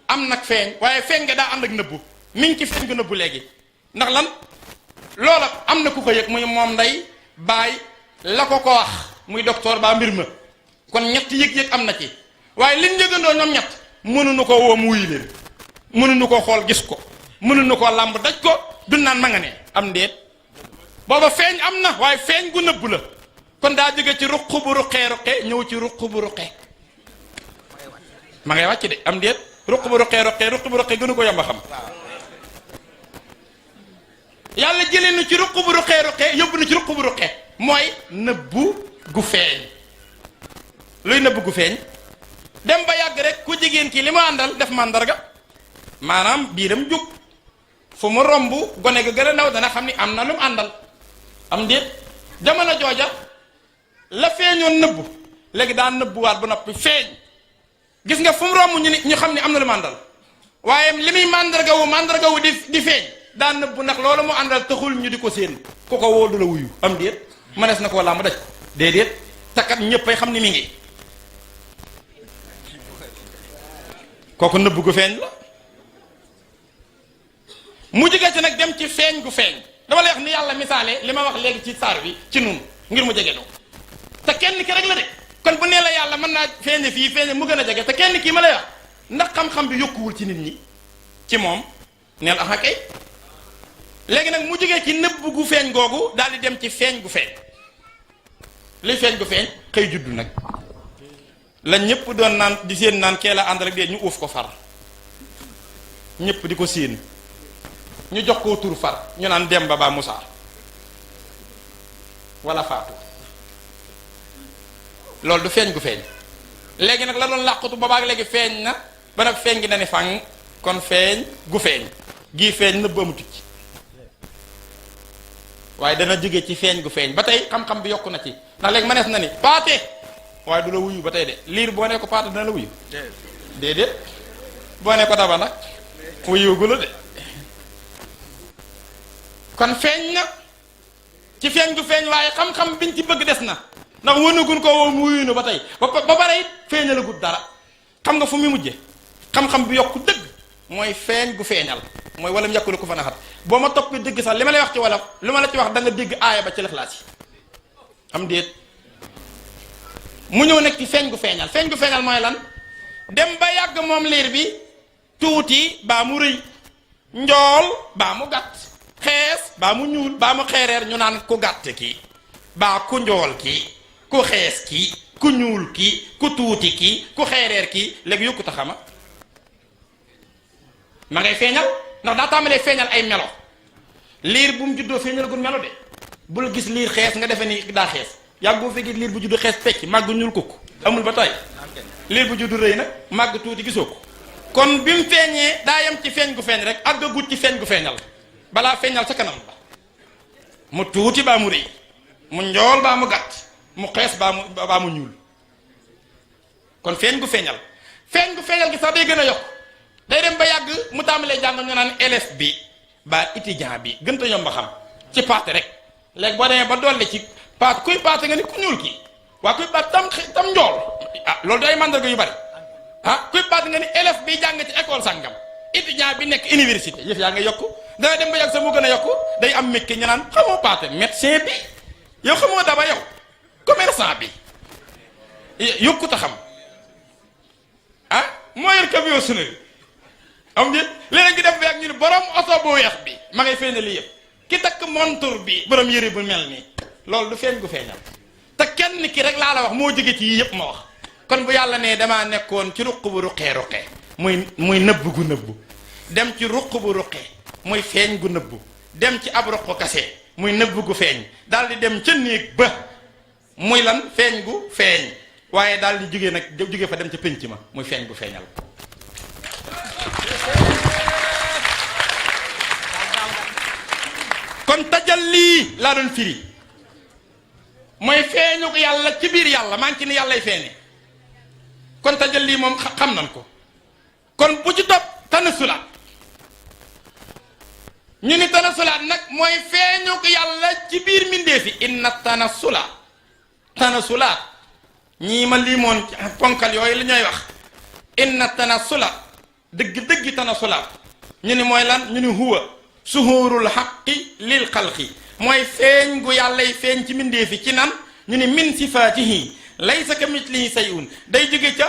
am nag feeñ waaye feeñ nga daa ànd ak nëbbu mi ngi ci feeñ nga nëbbu léegi ndax lan loola am na ku ko yëg muy moom nday bàyyi la ko wax muy docteur baa mbir ma kon ñett yëg-yëg am na ci waaye liñ yëgandoo ñoom ñett mënuñu ko woo mu wuy leen mënuñu ko xool gis ko mënuñu ko làmb daj ko du naan ma nga ne am ndéet booba feeñ am na waaye feeñ gu nëbbu la kon daa jóge ci ruq bu ruqee ñëw ci ruq bu ruqee ma ngay wàcc de am ndéet ruq bu ruqee gënu ko yomb a xam yàlla jëlee na ci ruq bu ruqee yóbbu na ci ruq bu ruqee mooy nëbbu gu feeñ luy nëbbu gu feeñ dem ba yàgg rek ku jigéen ki li mu àndal def màndarga maanaam biiram jóg fu mu romb gone ga gën a ndaw dana xam ni am na lu mu àndal am ndéet jamono jooja la feeñoon nëbbu léegi daa nëbbuwaat ba noppi feeñ gis nga fu mu romb ñu xam ne am na lu màndal waaye li muy màndargawu di feeñ daa nëbbu ndax loolu mu àndal taxul ñu di ko séen ku ko woo du la wuyu am déet mënees na koo làmb daj déedéet takkat ñëppay xam ni mi ngi kooku nëbb gu feeñ la mu jóge ci nag dem ci feeñ gu feeñ dama lay wax ni yàlla misaale li ma wax léegi ci saar bi ci nun ngir mu jege noo te kenn ki rek la de kon bu nee la yàlla mën naa feeñe fii feeñe mu gën a jege te kenn kii ma lay wax ndax xam-xam bi yokkuwul ci nit ñi ci moom neel aha kay léegi nag mu jógee ci nëbb gu feeñ googu daal di dem ci feeñ gu feeñ li feeñ gu feeñ xëy juddu nag la ñëpp doon naan di séen naan kee la ànd rek de ñu uuf ko far ñëpp di ko séen ñu jox koo tur far ñu naan Demba ba Moussa wala Faatu loolu du feeñ gu feeñ léegi nag la doon làqutu boobaak léegi feeñ na ba nag feeñ gi na ni fang kon feeñ gu feeñ gii feeñ nëbb amu ci waaye dana jóge ci feeñ gu feeñ ba tey xam-xam bi yokku na ci ndax léegi mënees na ni paate waaye du la wuyu ba tey de liir boo ne ko paate dana la wuyu déedéet boo ne ko daba nag wuyugu la de kon feeñ na ci feeñ gu feeñ waaye xam-xam biñ ci bëgg des na ndax wënagun ko woo mu wuyu na ba tey ba bare it feeñalagut dara xam nga fu mu mujje xam-xam bi yokku dëgg mooy feeñ gu feeñal mooy wala mu yàkkulu ko fa naxat boo ma toppee dëgg sax li ma lay wax ci wolof lu ma la ci wax da nga dégg aaya ba ci Lixlaas yi am déet mu ñëw nekk ci feeñ gu feeñal mooy lan dem ba yàgg moom liir bi tuuti baa mu rëy njool baa mu gàtt xees baa mu ñuul baa mu xeereer ñu naan ku gàtt kii baa ku njool kii ku xees kii ku ñuul kii ku tuuti kii ku xeereer kii léegi yokkut a xama ma ngay feeñal ndax daa tàmbalee feeñal ay melo liir bu mu juddoo feeñalagul melo de bul gis liir xees nga defe ni daa xees yàgg boo fi gis liir bu juddu xees pecc màgg ñuul kukk amul ba tey liir bu juddu rëy nag màgg tuuti gisoo ko kon bi mu feeñee daa yem ci feeñ gu feeñ rek àggagut ci feeñ gu feeñal balaa feeñal sa kanam ba mu tuuti baa mu rëy mu njool baa mu gàtt mu xees baa mu ñuul kon feeñ gu feeñal gi sax day gën a yokk day dem ba yàgg mu tàmbalee jàng ñu naan élève bi ba étudiant bi gën a yomb a xam ci paate rek léegi boo demee ba dolli ci paate kuy paate nga ni ku ñuul ki waa kuy paate tam njool ah loolu day mandarga yu bari ah kuy paate nga ni élève bi jàng ci école sàngam étudiant bi nekk université yëf yaa nga yokku dana dem ba yàgg sa mu gën a yokku day am métier ñu naan xamoo paate médecin bi yow xamoo daba yow commerçant bi yokkut a xam ah moo yor camion sunu am ngeen léeg-léeg gi def bi ak ñu ne borom oto bu weex bi ma ngay feeñal lii yëpp ki takk montur bi borom yëre bu mel nii loolu du feeñ gu feeñal te kenn ki rek laa la wax moo jóge ci yii yëpp ma wax kon bu yàlla ne damaa nekkoon ci ruq bu ruqee muy nëbb gu nëbb dem ci ruq bu ruqee muy feeñ gu nëbb dem ci ab ruq kase muy nëbb gu feeñ daal di dem ca néeg ba muy lan feeñ gu feeñ waaye daal di jóge nag jóge fa dem ca pénc ma muy feeñ gu feeñal kon tajalli laa doon firi mooy feeñu yàlla ci biir yàlla maa ngi ci ni yàllay feeñe kon tajalli moom xam nan ko kon bu ci topp tanasulaat ñu ni tanasulaat nag mooy feeñu yàlla ci biir mbindeef yi inna tanasulaat ñii ma limoon ponkal yooyu li ñooy wax inna tanasulaat dëgg tanasulaat ñu ni mooy lan ñu ni huwa suhurul xaqi lil xalqi mooy feeñ gu yàllay feeñ ci mbindeefi ci nan ñu ni min sifaatihi laysa ka mislihi sayun day jóge ca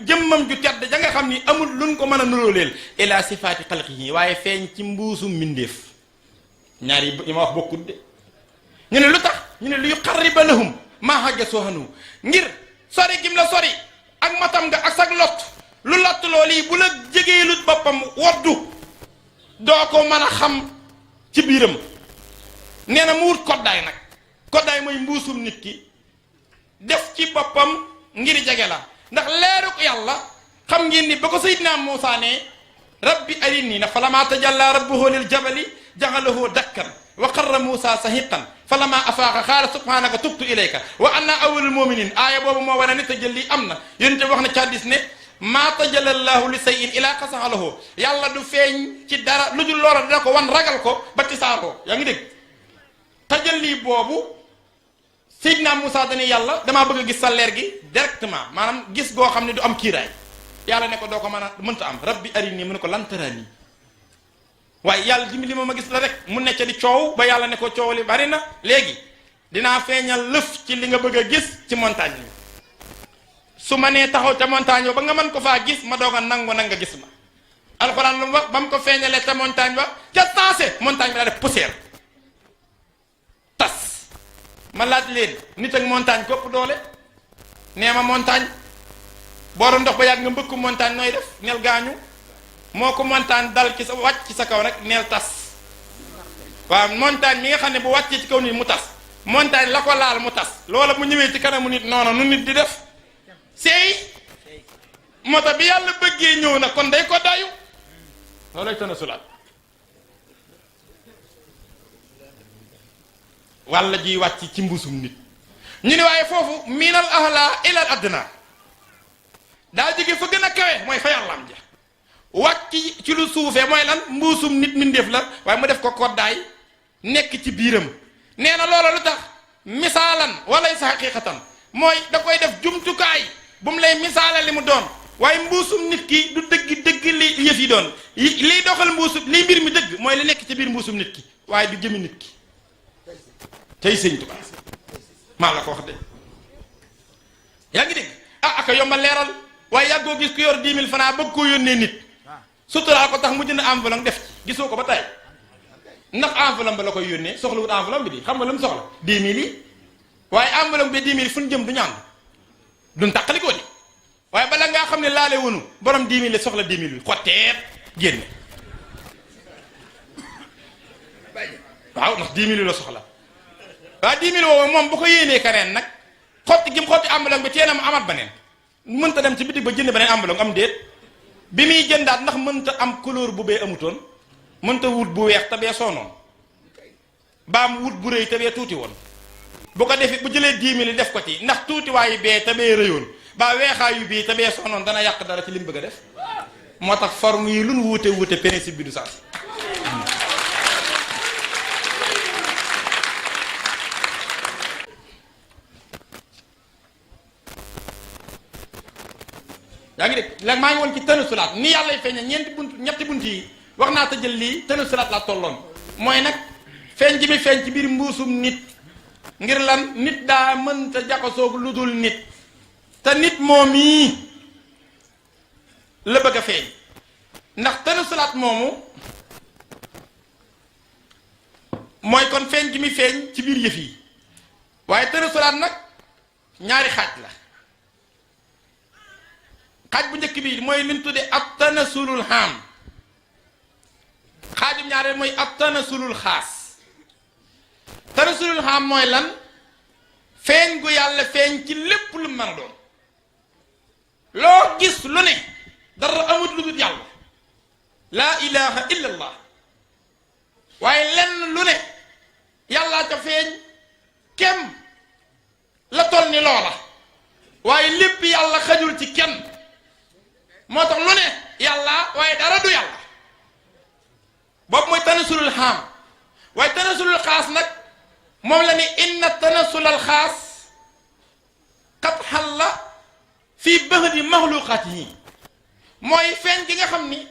jëmmam ju tedd ja nga xam ni amul luñ ko mën a nuróoleel ila sifaati xalqihi waaye feeñ ci mbuusum mbindeef ñaar yi ma wax bokkut de ñu ne lu tax ñu ne lu yuqarriba lahum maa hajja sohanu ngir sori gim la sori ak matam nga ak sag lot lu lott loolu yi bu la jegeelut boppam woddu doo ko mën a xam ci biiram nee na mu wut koddaay nag koddaay mooy mbuusum nit ki def ci boppam ngir jege la ndax leeru ko yàlla xam ngeen ni ba ko Seydina Muusaa ne rabbi arinii na falammaa tajallaa rabbuhu lil jabali jaxalahu dakkan wa qarra Muusa sahiqan falamma afaaqa qaala subhanaka tubtu ilayka wa ana awwalul mu'minin aaya boobu moo wane ne tajalli am na yonent wax na ci hadiis ne maa tajallallahu li shay'in ilaa qasa'a lahu yàlla du feeñ ci dara lu dul loola dina ko wan ragal ko ba tisaaroo yaa ngi dégg tajalli boobu Seydina Muusa dañuy yàlla damaa bëgg a gis sa leer gi directement maanaam gis goo xam ne du am kiiraay yàlla ne ko doo ko mën a mënta am rabbi arini mu ne ko lan taraani waaye yàlla dimbali ma gis la rek mu ne ca di coow ba yàlla ne ko coow li bari na léegi dinaa feeñal lëf ci li nga bëgg a gis ci montagne bi su ma nee taxaw ca montagne ba nga mën ko faa gis ma doog a nangu nag nga gis ma alxuraan lu mu wax ba mu ko feeñalee ca montagne ba ca sensé montagne bi daa def poussière tas ma laaj leen nit ak montagne kopp doole nee ma montagne boo doon ndox ba yàgg nga mbëkku montagne nooy def neel gaañu moo ko montagne dal ci sa wàcc ci sa kaw rek neel tas waaw montagne mi nga xam ne bu wàccee ci kaw nit mu tas montagne la ko laal mu tas loola mu ñëwee ci kanamu nit noonu nu nit di def seey moo tax bi yàlla bëggee ñëw na kon day ko dayu loolay tën a sulaat walla ji wàcc ci mbusum nit ñu ne waaye foofu minal ahla ilal adna daa jóge fa gën a kawe mooy fa yàlla am ja wàcc ci lu suufee mooy lan mbuusum nit mindeef la waaye mu def ko koddaay nekk ci biiram nee na loola lu tax misaalan walay sa xaqiqatan mooy da koy def jumtukaay bu mu lay misaala li mu doon waaye mbuusum nit ki du dëgg dëgg li yëf yi doon liy doxal mbuusum liy mbir mi dëgg mooy li nekk ci biir mbuusum nit ki waaye du jëmi nit ki tey sëñ Tuubaa maa la ko wax de yaa ngi dégg aka yomba leeral waaye yàggoo gis ku yor 10 000 francs bëgg koo yónnee nit suturaa ko tax mu jënd enveloppe def ci gisoo ko ba tey ndax enveloppe ba la koy yónnee soxlawut enveloppe bi di xam nga lu mu soxla 10 000 yi waaye enveloppe bi 10 000 fu ñu jëm du ñaan duñ tàqalikoo di waaye bala ngaa xam ne laale wonu borom 10 000 la soxla 10 000 bi xotteet génne waaw ndax 10 000 la soxla waaw 10 000 woowu moom bu ko yéenee keneen nag xotti gi mu xotti enveloppe bi teel a mu amaat beneen mënta dem ci bitig ba jënd beneen enveloppe am déet bi muy jëndaat ndax mënta am couleur bu bee amutoon mënta wut bu weex te bee soonoon baam wut bu rëy te bee tuuti woon bu ko defee bu jëlee 10 000 def ko ci ndax tuuti waayu bee te bee rëyoon ba weexaayu bii te bee soonoon dana yàq dara ci li mu bëgg a def moo tax forme yi lu nu wuute wuute principe bi du saas yaa ngi dégg léegi maa ngi woon ci tënu sulaat ni yàlla y feeñe ñetti bunt yi wax naa tëjël lii tënu sulaat laa tolloon mooy nag feeñ ji mi feeñ ci biir mbuusum nit ngir lan nit daa mënta jaxasoog lu dul nit te nit moom yi la bëgg a feeñ ndax tënu sulaat moomu mooy kon feeñ ji mi feeñ ci biir yëf yi waaye tënu sulaat nag ñaari xaaj la xaaj bu njëkk bi mooy li ñu tuddee ab tanasulul xaam xaajum ñaareel mooy ab tanasulul xaas tanasulul xaam mooy lan feeñ gu yàlla feeñ ci lépp lu mën a doon loo gis lu ne dara amut lu dul yàlla laa ilaha illa allah waaye lenn lu ne yàllaa ca feeñ kem la toll ni loola waaye lépp yàlla xajul ci kenn moo tax lu ne yàlla waaye dara du yàlla boobu mooy tanasulul xaam waaye tanasulul xaas nag moom la ni inna tanasulal xaas qad xalla fii bahdi maxluqaat yi mooy feeñ gi nga xam ni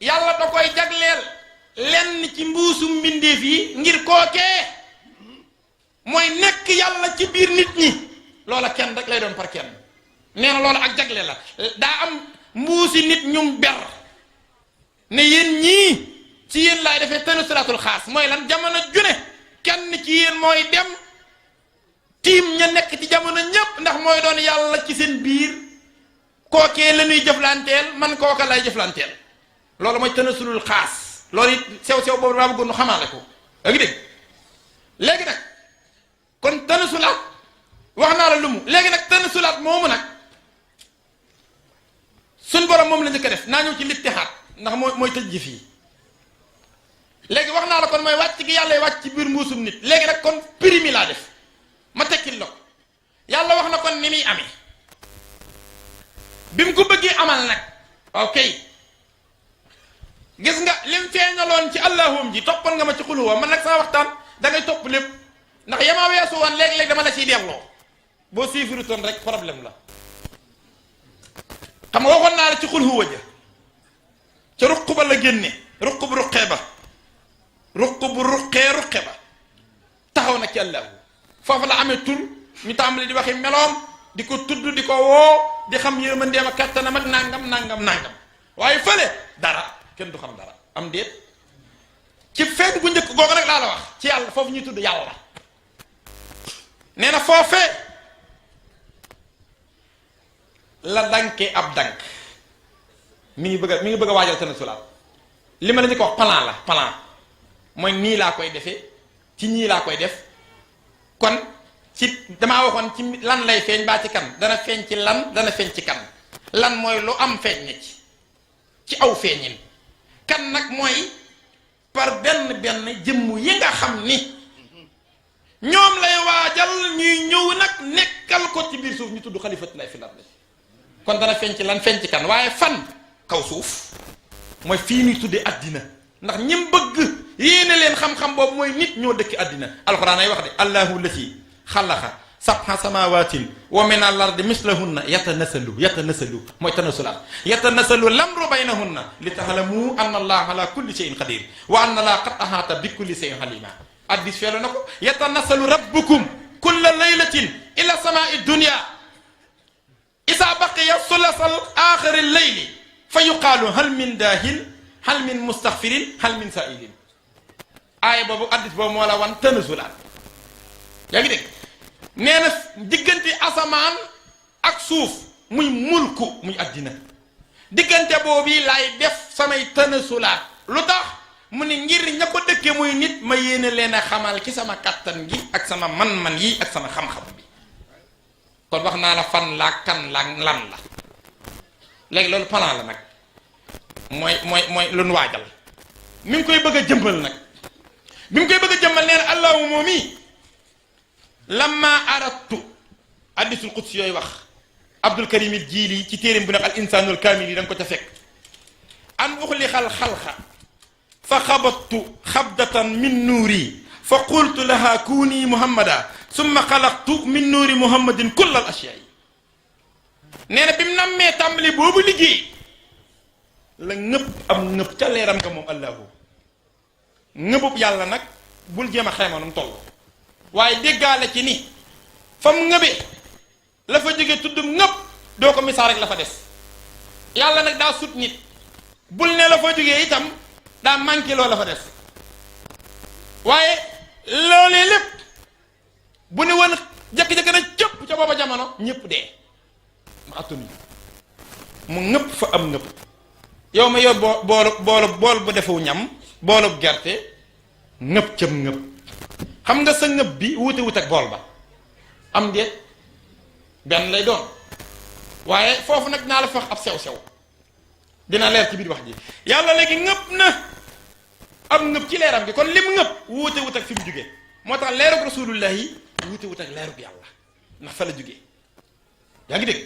yàlla da koy jagleel lenn ci mbuusum mbindeef yi ngir kookee mooy nekk yàlla ci biir nit ñi loola kenn rek lay doon par kenn nee na loola ak jagle la daa am mbuusi nit ñum ber ne yéen ñii ci yéen laay defee tanasulatul xaas mooy lan jamono june kenn ci yéen mooy dem tiim ña nekk ci jamono ñépp ndax mooy doon yàlla ci seen biir kookee la ñuy jëflanteel man kooka lay jëflanteel loolu mooy tanasulul xaas loolu it sew-sew boobu daa bëggoon nu xamaale ko da ngi dégg léegi nag kon tanasulaat wax naa la lu mu léegi nag tanasulaat moomu nag suñ borom moom la njëkk a def naa ñëw ci littihaad ndax mooy tëj ji fii léegi wax naa la kon mooy wàcc gi yàlla wàcc ci biir mbuusum nit léegi nag kon prix mi laa def ma tekkil la ko yàlla wax na kon ni muy amee bi mu ko bëggee amal nag ok gis nga lim feeñaloon ci allahum ji toppoon nga ma ci xuluwa man nag sama waxtaan da ngay topp lépp ndax yama weesu woon léeg-léeg dama la ciy delloo boo siifirutoon rek problème la xam nga waxoon naa la ci xulhuwa ja ca ruq ba la génne ruq bu ruqee ba ruq bu ruqee ba taxaw na ci allahu foofu la amee tur ñu tàmbali di waxi meloom di ko tudd di ko woo di xam yërmandeem ak kattanam ak nangam waaye fële dara kenn du xam dara am déet ci feeñ gu njëkk googu nag laa la wax ci yàlla foofu ñuy tudd yàlla nee na foofee la dankee ab dank mi ngi bëgg a waajal tana sulaat li ma la ñu ko wax plan mooy nii laa koy defee ci ñii laa koy def kon ci damaa waxoon ci lan lay feeñ baa ci kan dana feeñ ci lan dana feeñ ci kan lan mooy lu am feeñ na ci aw feeñin kan nag mooy par benn jëmm yi nga xam ni ñoom lay waajal ñuy ñëw nag nekkal ko ci biir suuf ñu tudd xalifatulaay fi lardi kon dana feeñ ci lan feeñ ci kan waaye fan kaw suuf mooy fii ñuy tuddee addina ndax ñim bëgg yéene leen xam-xam boobu mooy nit ñoo dëkk addina alxuraan ay wax de allahu lati xalaqa sab'a samawaatin wa min al-ardi mislahunna yatanasalu mooy tanasulaat yatanasalu lamru baynahunna li taxlamu anna allaha ala kulli shay'in qadir wa anna allaha qad ahata bi kulli shay'in alima addis feelu na ko yatanasalu rabbukum kulla laylatin ila samaa'i dunya isa baqiya sulasal axiri layli fa yuqaalu hal min daahin hal min mustaxfirin hal min saa'ilin aaya boobu addis boobu moo la wan tanasulaat yaa ngi dégg nee na diggante asamaan ak suuf muy mulku muy addina diggante boobu laay def samay tanasulaat lu tax mu ne ngir ña ko dëkke muy nit ma yéene leen a xamal ci sama kattan gi ak sama man-man yi ak sama xam-xam bi kon wax naa la fan laa kan la lan la léegi loolu plan la nag mooy lu nu waajal mi ngi koy bëgg a jëmbal nag bi mu koy bëgg a jëmbal nee na allahu moom yi lamma aradtu hadisul qudsi yooyu wax abdul karim il jiili ci téeréem bu nag al insaanul kaamil yi da nga ko ca fekk an uxlixal xalqa fa xabattu xabdatan min nuuri fa qultu laha kuuni muhammada summa xalaqtu min nuuri muhammadin kullal ashyaay nee na bi mu nammee tàmbali boobu liggéey la ngëpp am ngëpp ca leeram nga moom allahu ngëbub yàlla nag bul jéem a xeemanum toll waaye déggaale ci ni fa mu ngëbee la fa jóge tudd ngëpp doo ko misaal rek la fa des yàlla nag daa sut nit bul ne la fa jógee itam daa manqué loo la fa des waaye loolee lépp bu ne woon jëkk-jëkk na cëpp ca booba jamono ñëpp dee ma attunu mu ngëpp fa am ngëpp yow ma yow bool bu defu ñam boolub gerte ngëpp cëm ngëpp xam nga sa ngëpp bi wuute wut ak bool ba am déet benn lay doon waaye foofu nag naa la fa wax ab sew-sew dina leer ci biir wax ji yàlla léegi ngëpp na am ngëpp ci leeram gi kon lim ngëpp wuute wut ak fi mu jógee moo tax leerug rasulullah yi wuute wut ak leerug yàlla ndax fa la jógee yaa ngi dégg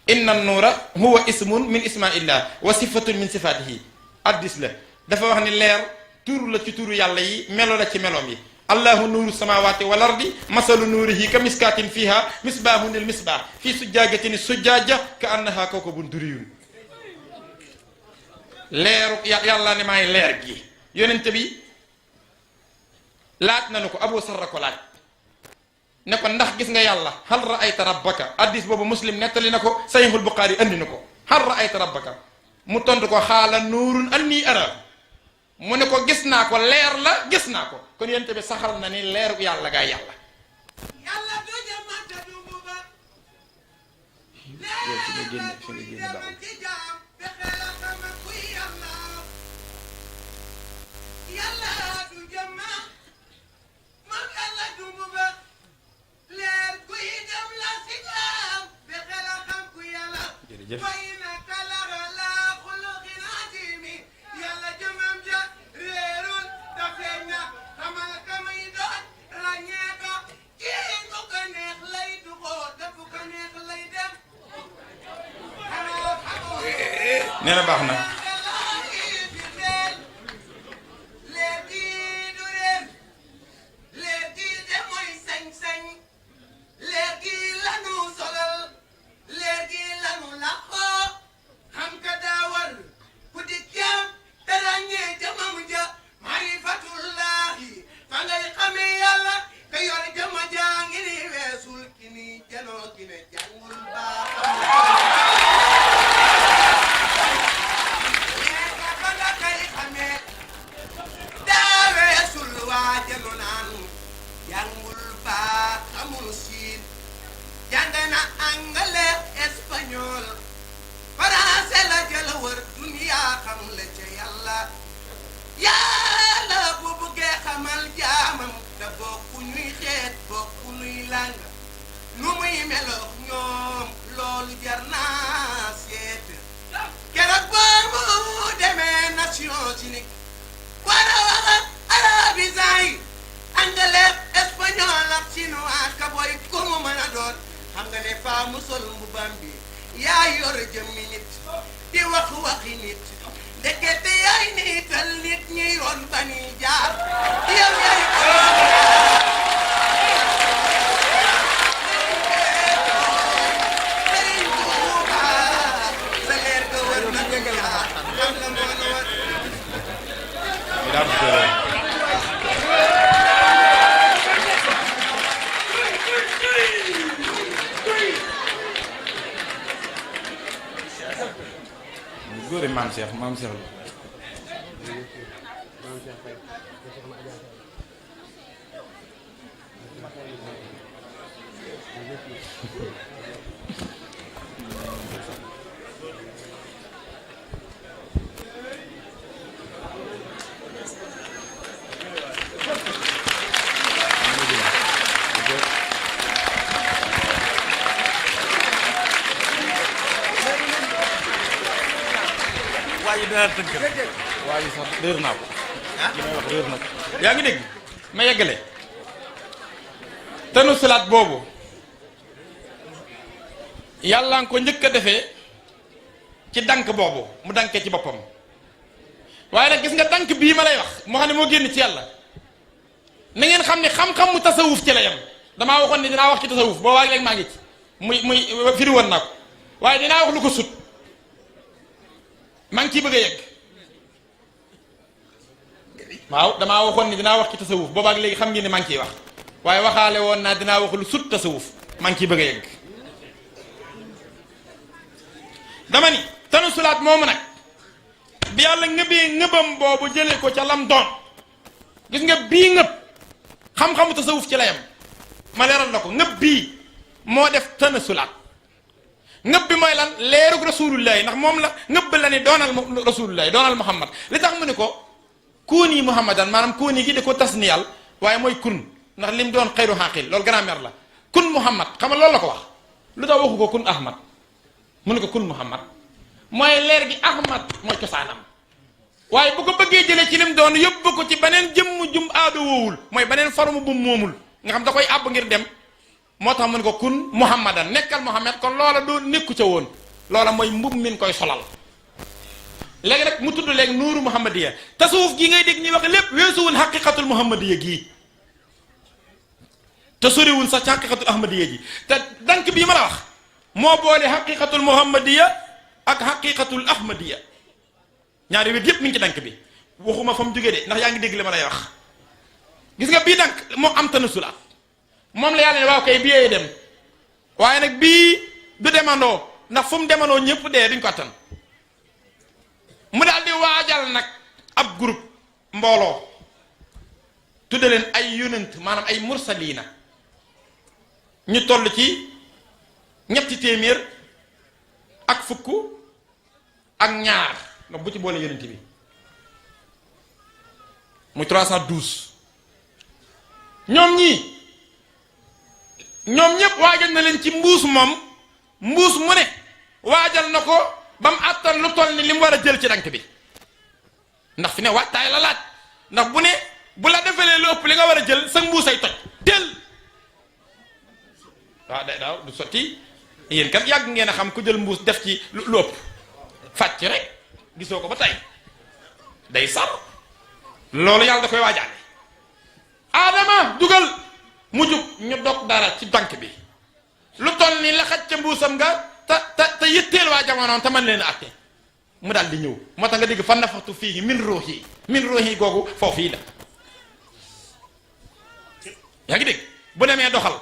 inna nuura huwa ismun min ismaillah wa sifatun min sifatihi addis la dafa wax ni leer tur la ci turu yàlla yi melo la ci meloom yi allahu nuuru samawati wal ardi masalu nuurihi ka miskaatin fiha misbaahun il misbaah fii sujjaajatin sujjaaja ka annaha kawkabun duriyun leeru yàlla ne maay leer gi yonente bi laaj nanu ko abu sarra ko laaj ne ko ndax gis nga yàlla hal raayta rabbaka addis boobu muslim nettali na ko sahihul buxaari andi na ko hal raayta rabbaka mu tontu ko xaala nuurun anni ara mu ne ko gis naa ko leer la gis naa ko kon yonente bi saxal na ni leeru yàlla gaa yàlla jërëjëf nee na baax na. góore maam Cheikh la waaye dinaa tënk waaye sax réer naa ko li may wax réer na ko yaa ngi dégg ma yeggale tanu salaat boobu yàlla nga ko njëkk a defee ci dank boobu mu dankee ci boppam waaye nag gis nga dank bii ma lay wax moo xam ne moo génn ci yàlla na ngeen xam ne xam-xam mu tasawuf ci la yam damaa waxoon ne dinaa wax ci tasawuf boo waaye léegi maa ngi ci muy firi woon naa ko waaye dinaa wax lu ko sut maa ngi ciy bëgg a yegg waaw damaa waxoon ni dinaa wax ci tasawuf boobaak léegi xam ngeen ne maa ngi ciy wax waaye waxaale woon naa dinaa wax lu sut tasawuf maa ngi ciy bëgg a yegg dama ni tanu sulaat moomu nag bi yàlla ngëbee ngëbam boobu jëlee ko ca lam doon gis nga bii ngëb xam-xamu tasawuf ci la yam ma leeral la ko ngëb bii moo def tanu sulaat ngëb bi mooy lan leerug rasulullahi ndax moom la ngëb la ni doonal rasulullahi doonal muhammad li tax mu ni ko kuuni muhammadan maanaam kuuni gi di ko tas ni yàlla waaye mooy kun ndax lim doon xayru xaqil loolu grammaire la kun muhammad xam nga loolu la ko wax lu tax waxu ko kun ahmad mu ne ko kun muhammad mooy leer gi ahmad mooy cosaanam waaye bu ko bëggee jëlee ci lim doon yóbbu ko ci beneen jëmm jum aado woowul mooy beneen forme bu moomul nga xam da koy àbb ngir dem moo tax mu ne ko kun muhammadan nekkal muhammad kon loola doo nekku ca woon loola mooy mbub min koy solal léegi nag mu tudd léegi nuuru muhammadiya tasawuf gi ngay dégg ñuy wax lépp weesuwul xaqiqatul muhammadiya gii te soriwul sax ci xaqiqatul ahmadiya ji te dank bii ma la wax moo boole xaqiqatul muhammadiya ak xaqiqatul ahmadiya ñaari wet yépp mi ngi ci dank bi waxuma fa mu jógee de ndax yaa ngi dégg li ma lay wax gis nga bii dank moo am tanasulaat moom la yàlla ne waaw kay bii dem waaye nag bii du demandoo ndax fu mu demandoo ñëpp dee duñ ko attan mu daal di waajal nag ab groupe mbooloo tudde leen ay yonent maanaam ay mursaliina ñu toll ci 300 ak fukk ak ñaar ndax bu ci boole yonent bi muy 312 ñoom ñëpp waajal na leen ci mbuus moom mbuus mu ne waajal na ko ba mu àttan lu toll ni li mu war a jël ci dank bi ndax fi ne waajtaay la laaj ndax bu ne bu la defalee lu ëpp li nga war a jël sa mbuusay toj tel waaw daaw du sotti yéen kat yàgg ngeen a xam ku jël mbuus def ci lu ëpp fàcc rek gisoo ko ba tey day sar loolu yàlla da koy waajaale Adama dugal mu jug ñu dog dara ci tànk bi lu toll ni la xaj ca mbuusam nga te yitteel waa jamonoon te man leen a atte mu daal di ñëw moo tax nga dégg fan nafaxtu fii min ruuhi googu foofu yi la yaa ngi dégg bu demee doxal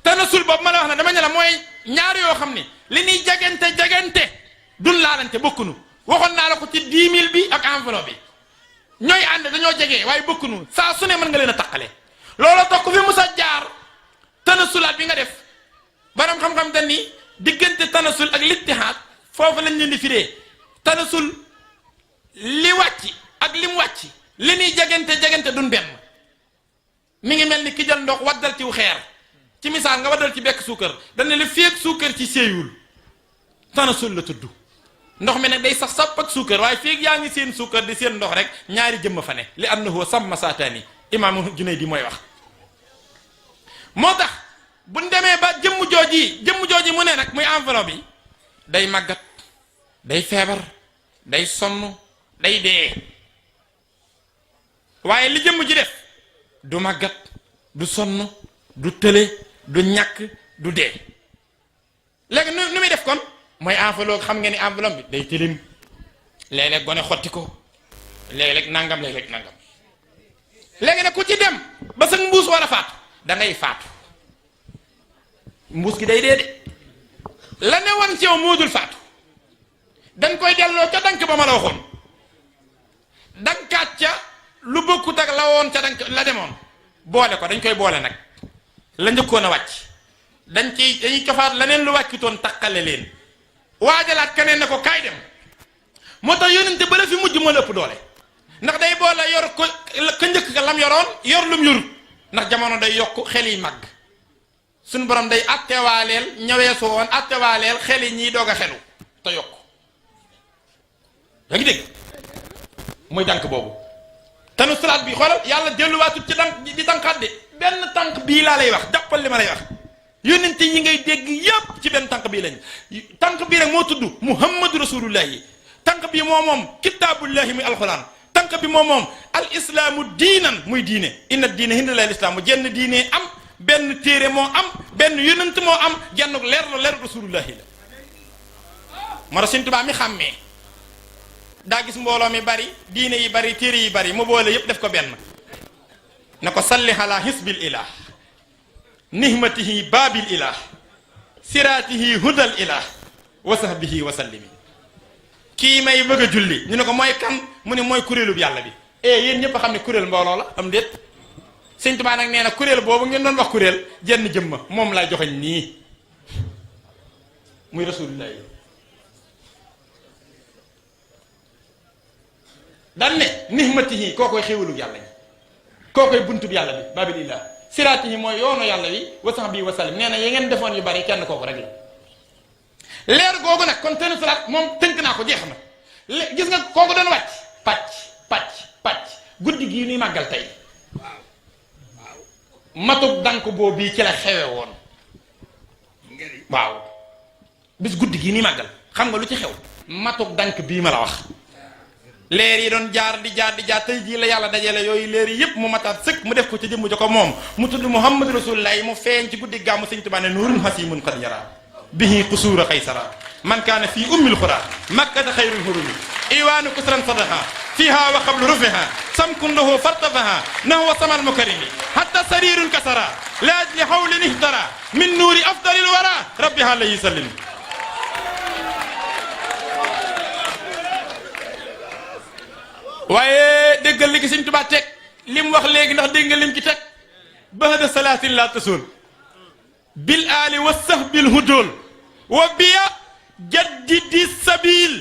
tanasul boobu ma la wax ne dama ne la mooy ñaar yoo xam ne li ñuy jagante dun laalante bokkunu waxoon naa la ko ci 10 000 bi ak enveloppe bi ñooy ànd dañoo jege waaye bokkunu saa su ne mën nga leen a taqale looloo tax ku fi musa jaar tanasulaat bi nga def baram xam-xam dañ ni diggante tanasul ak littihaad foofu lañ leen di firee tanasul li wàcc ak lim wàcc li ñuy jagante dun benn mi ngi mel ni ki jël ndox waddal ciw xeer ci misaal nga waddal ci bekk suukar dañ ne li feek suukar ci séeyul tanasul la tudd ndox mi nag day sax sàpp ak suukar waaye feek yaa ngi seen suukar di seen ndox rek ñaari jëmm fa ne li annahu samma saataani imaamu Junayd mooy wax moo tax buñ demee ba jëmm jooji mu ne nag muy enveloppe bi day màggat day feebar day sonn day dee waaye li jëmm ji def du màggat du sonn du tële du ñàkk du dee léegi nu muy def kon mooy enveloppe xam ngeen ni enveloppe bi day tilim léeg-léeg gone xotti ko léeg-léeg nangam léeg-léeg nangam léegi nag ku ci dem ba sa mbuus war a faatu da ngay faatu mbuus gi day dee de la ne woon ci yow moo dul faatu dañ koy delloo ca dank ba ma la waxoon dankaat ca lu bokkut ak la woon ca dank la demoon boole ko dañ koy boole nag la njëkkoon a wàcc dañuy cofaat leneen lu wàccutoon takkale leen waajalaat keneen ne ko kaay dem moo tax yónnente ba la fi mujj moo la ëpp doole ndax day boole yor ko ka njëkk ka lam yoroon yor lum yorut ndax jamono day yokk xel yi màgg suñu borom day attewaaleel ñaweesu woon attewaaleel xel yi ñiy doog a xelu te yokk yaa ngi dégg muy tànk boobu tanu salaat bi xoolal yàlla delluwaatut ci tànk di tànkaat de benn tànk bii laa lay wax jàppal li ma lay wax yónnente yi ngay dégg yépp ci benn tànk bii lañ tànk bii rek moo tudd muhammadu rasulullahi tànk bi moo moom kitaabullahi muy alxuraan tànk bi moom al islaamu diinan muy diine inna diine hindallahi al islaamu jenn diine am benn téere moo am benn yónnent moo am jennuk leer rasulullahi la moo tax Sëñ Tuubaa mi xàmmee daa gis mbooloo mi bari diine yi bari téere yi bari mu boole yépp def ko benn na ko salli ala hisbil ilah nihmatihi baabil ilah siraatihi hudal ilah wa sahbihi wa sallimi kii may bëgg a julli ñu ne ko mooy kan mu ne mooy kuréelub yàlla bi yéen ñëpp a xam ne kuréel mbooloo la am déet Sëñ Tuubaa nag nee na kuréel boobu ngeen doon wax kuréel jenn jëmma moom laa joxeñ nii muy rasulullah yi dan ne nihmatihi koo koy xéewalub yàlla yi koo koy buntub yàlla bi baabil ilah siraatihi mooy yoonu yàlla wi wa sahbihi wa sallim nee na yi ngeen defoon yu bari kenn kooku rek la leer googu nag kon tenu salaat moom tënk naa ko jeex na gis nga kooku doon wàcc pàcc guddi gii nuy màggal tey matub dank boobu bii ci la xewe woon waaw bis guddi gii nuy màggal xam nga lu ci xew matub dank bii ma la wax leer yi doon jaar di jaar tey jii la yàlla dajale yooyu leer yi yépp mu mataat sëkk mu def ko ci jëmm jo ko moom mu tudd muhammad rasulullah mu feeñ ci guddi gàmmu Sëñ Tuubaa ne nuurun hasiimun qad yara bihi qusuura qaysara man kaana fii ummil xuraa makkata xayrul hurumi iwaanu kusran sadaha fiha wa qablu rufiha samkun lahu fartafaha nahwa samal mukarimi hatta sarirun kasara la ajli hawlin ihtara min nuuri afdalil wara rabbiha alayhi sallim waaye déggal li ki Sëñ Tuubaa teg li mu wax léegi ndax dégg nga lim ci teg bahda salaatin la tasul bil aali wa sahbil hudul wa biya jaddidi sabil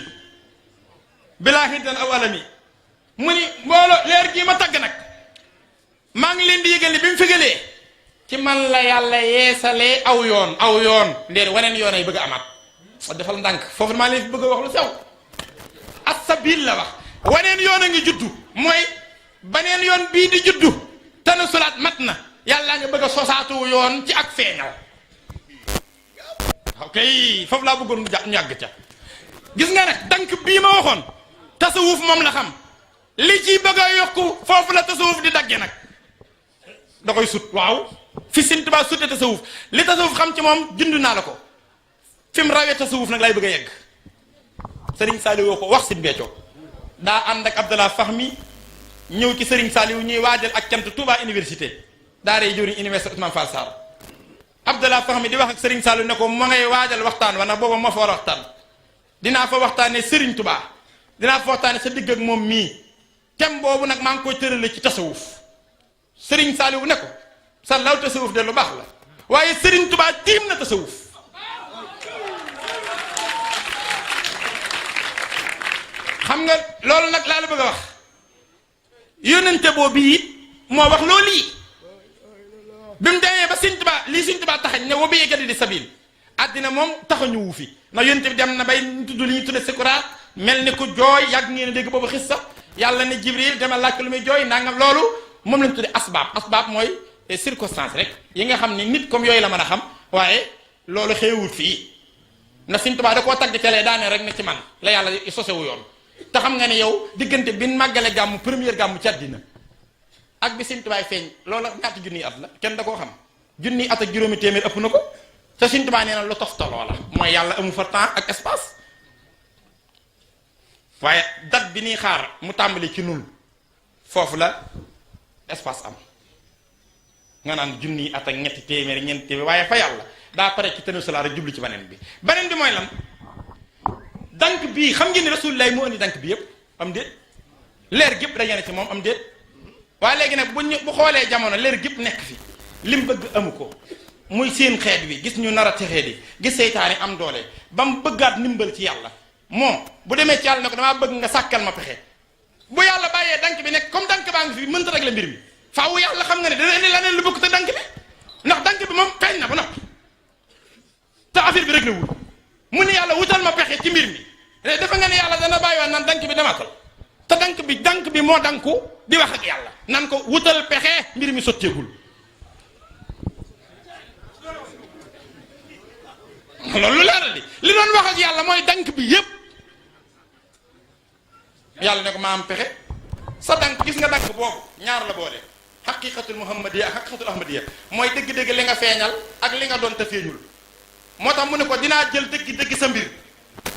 bilaa hintan aw alami mu ni mbooloo leer gii ma tagg nag maa ngi leen di yëgal ni bi mu fegalee ci man la yàlla yeesalee aw yoon ndeer waneen yoon ay bëgg a amaat defal ndànk foofu maa leen fi bëgg a wax lu sew as-sabil la wax waneen yoon a ngi juddu mooy baneen yoon bii di juddu tanu sulaat mat na yàlla nga bëgg a sosaatu yoon ci ak feeñal ok foofu laa bëggoon ñu yàgg ca gis nga nag dank bii ma waxoon tasawuf moom la xam li ci bëgg a yokku foofu la tasawuf di dagge nag da koy sut waaw fi Sëñ Tuubaa sute tasawuf li tasawuf xam ci moom jund naa la ko fi mu rawee tasawuf nag lay bëgg a yegg Serigne Saliou woo ko wax Sëñ Béthio daa ànd ak Abdallah Fahmi ñëw ci Serigne Saliou ñuy waajal ak cant Touba université daaree jëriñ université Ousmane Fall Sarr Abdallah Fahmi di wax ak Serigne Saliou ne ko ma ngay waajal waxtaan wa nag booba ma fa war a waxtaan dinaa fa waxtaanee Serigne Touba dinaa fa waxtaanee sa digg ak moom mii thème boobu nag maa ngi koy tërale ci tasawuf Serigne Saliou ne ko sa law tasawuf de lu baax la waaye Serigne Touba tiim na tasawuf xam nga loolu nag laa la bëgg a wax yónnante boobu it moo wax loolu yi bi mu demee ba Sëñ Tuubaa lii Sëñ Tuubaa taxañ ne wa bi yegati di sabil àddina moom taxañu wu fi ndax yónnante bi dem na bay tudd li ñu tudde sukuraat mel ni ku jooy yàgg ngeen a dégg boobu xis sax yàlla ne Jibril dama laaj lu muy jooy nangam loolu moom lañ tudde asbaab mooy circonstance rek yi nga xam ni nit comme yooyu la mën a xam waaye loolu xewut fii ndax Sëñ Tuubaa da koo tagg telee daane rek ne ci man la yàlla sosewu yoon te xam nga ne yow diggante bi màggale gàmmu première gàmmu ci àddina ak bi Sëñ Tuubaa feeñ loolu ñaata junniy at la kenn da koo xam junniy at ak juróomi téeméer ëpp na ko te Sëñ Tuubaa nee na lu toftaloo la mooy yàlla amu fa temps ak espace waaye date bi ñuy xaar mu tàmbali ci nun foofu la espace am nga naan junniy at ak ñetti téeméer ñeenti téeméer waaye fa yàlla daa pare ci tënu sala rek jublu ci beneen bi mooy lan dank bii xam ngeen ne Rasulullah moo indi dank bi yëpp am déet leer gépp dañu ne ci moom am déet waaye léegi nag bu xoolee jamono leer gépp nekk fi lim bëgg amu ko muy seen xeet wi gis ñu nar a texee di gis seytaane am doole ba mu bëggaat ndimbal ci yàlla moom bu demee ci yàlla ne ko damaa bëgg nga sàkkal ma pexe bu yàlla bàyyee dank bi nekk comme dank baa ngi fi mënta régler mbir mi faaw yàlla xam nga ne dana indi leneen lu bëgg te dank bi ndax dank bi moom feeñ na ba noppi te affaire bi réglé wul mu ne yàlla wutal ma pexe ci mbir mi dafa nga ne yàlla dana bàyyiwaat naan dank bi dematal te dank bi moo danku di wax ak yàlla nan ko wutal pexe mbir mi sotteegul loolu leeral li doon wax ak yàlla mooy dank bi yépp yàlla ne ko ma am pexe sa dank gis nga dank boobu ñaar la boole xaqiqatul muhammadiya ak xaqiqatul ahmadiya mooy dëgg-dëgg li nga feeñal ak li nga doon te feeñul moo tax mu ne ko dinaa jël dëgg sa mbir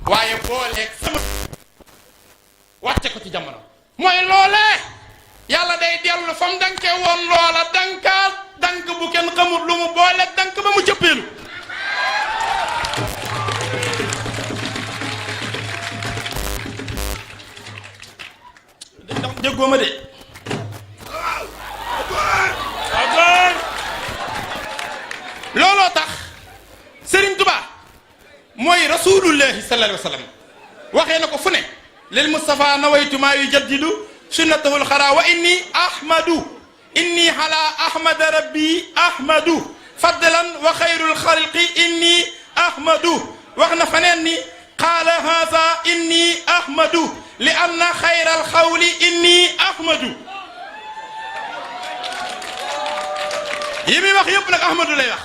waaye booleeg sama wàcce ko ci jamono mooy loolee yàlla day dellu fa mu dankee woon loola dankaat dank bu kenn xamul lu mu booleeg dank ba mu cëppeelu ndax déggoo ma de looloo tax Sëriñ Tuubaa mooy rasulullahi sallallahu alayhi wa sallam waxee na ko fu ne lil Mustafa nawaytu maa yujaddidu sunnatahul xara wa inni ala ahmada rabbi ahmadu fadlan wa xayrul xalqi inni ahmadu wax na faneen ni qaala haza inni ahmadu li anna xayral xawli inni ahmadu yi muy wax yëpp nag ahmadu lay wax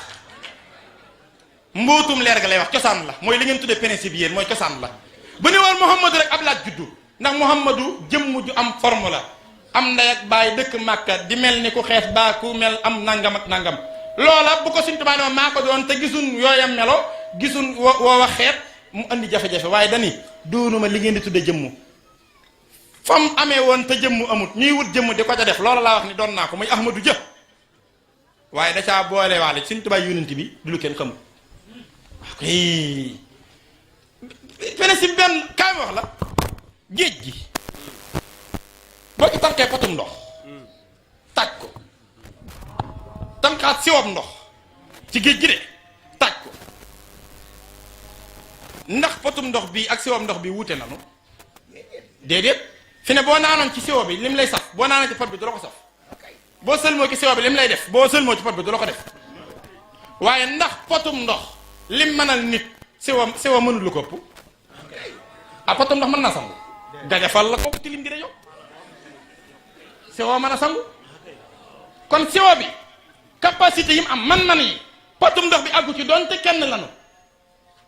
mbootum leer ga lay wax cosaan la mooy li ngeen tuddee principe yéen mooy cosaan la bu ne woon Muhammadu rek ab laaj juddu ndax Muhammadu jëmm ju am forme la am ndey ak baay dëkk Màkka di mel ni ku xees baa ku mel am nangam ak nangam loola bu ko Sëñ Tuubaa ne maa ko doon te gisuñ yooyam melo gisuñ woowa xeet mu andi jafe-jafe waaye dani doonuma li ngeen di tudde jëmm fam amee woon te jëmm amut ñuy wut jëmm di ko ca def loola laa wax ni doon naa ko muy Ahmadu Jë waaye da caa boole waale Sëñ Tuubaa yonent bi du lu kenn xamul principe benn kaay ma wax la géej gi boo ci tànkee potum ndox tàj ko tànkaat siwam ndox ci géej gi de tàj ko ndax potum ndox bi ak siwam ndox bi wute nanu déedéet fi ne boo naanoon ci siwo bi lim lay saf boo naanoon ci pot bi du la ko saf boo sëlmoo ci siwo bi lim lay def boo sëlmoo ci pot bi du la ko def waaye ndax potum ndox lim mënal nit siwa mënul lu ko ëpp ah potum ndox mën naa sangu gajafal la ko tilim di rajo siwo mën a sangu kon siwo bi capacité yi mu am man yi potum ndox bi àggu ci doonte kenn lanu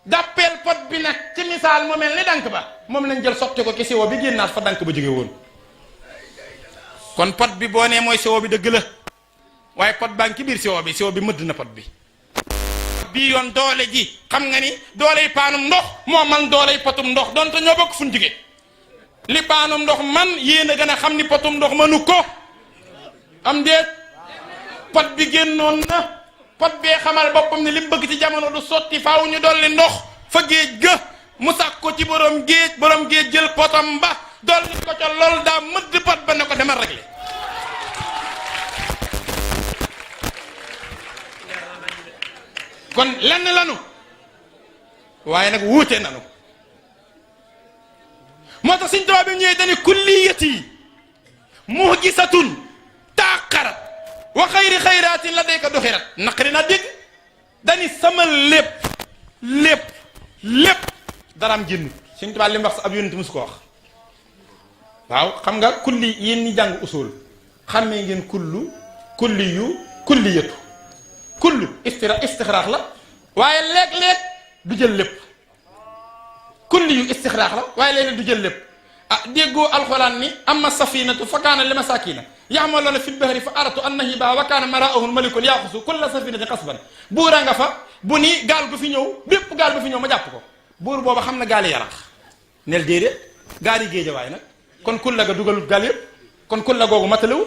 dàppeel pot bi nag ci misaal mu mel ni dank ba moom lañ jël sotti ko ci siwo bi génnaat fa dank ba jóge woon kon pot bi boo nee mooy siwo bi dëgg la waaye pot baa ngi ci biir siwo bi mëdd na pot bi bii yoon doole ji xam nga ni dooley paanum ndox moo man dooley potum ndox donte ñoo bokk fuñ jóge li paanum ndox man yéen a gën a xam ni potum ndox mënu ko am déet pot bi génnoon na pot bee xamal boppam ne li mu bëgg ci jamono du sotti faaw ñu dolli ndox fa géej ga mu sàkk ko ci borom géej jël potam ba dolli ko ca lool daa mëdd pot ba ne ko demal réglé kon lenn lanu waaye nag wuute nanu moo tax Sëñ Tuubaa bi ñëwee dañu kulliyati muhjisatun taqarat wa xayri xayraatin la day ko doxirat naqari na dégg dañu sama lépp daraam génn Sëñ Tuubaa li mu wax sa ab yonent musu ko wax waaw xam nga kulli yéen ñi jàng usul xammee ngeen kulliyatu kullu istixraax la waaye léeg-léeg du jël lépp kulli yu istixraax la waaye léeg-léeg du jël lépp ah déggoo alxuraan ni amma safinatu fa kaana li masakina yaxmaloona fil bahri fa aratu an nahiba wa kaana maraahum malikun yaxusu kulla safinatin xasban buura nga fa bu ni gaal gu fi ñëw bépp gaal gu fi ñëw ma jàpp ko buur booba xam na gaali yaraax nel déedéet gaal yi géejawaay nag kon kulla ga dugalul gaal yëpp kon kulla googu matalewul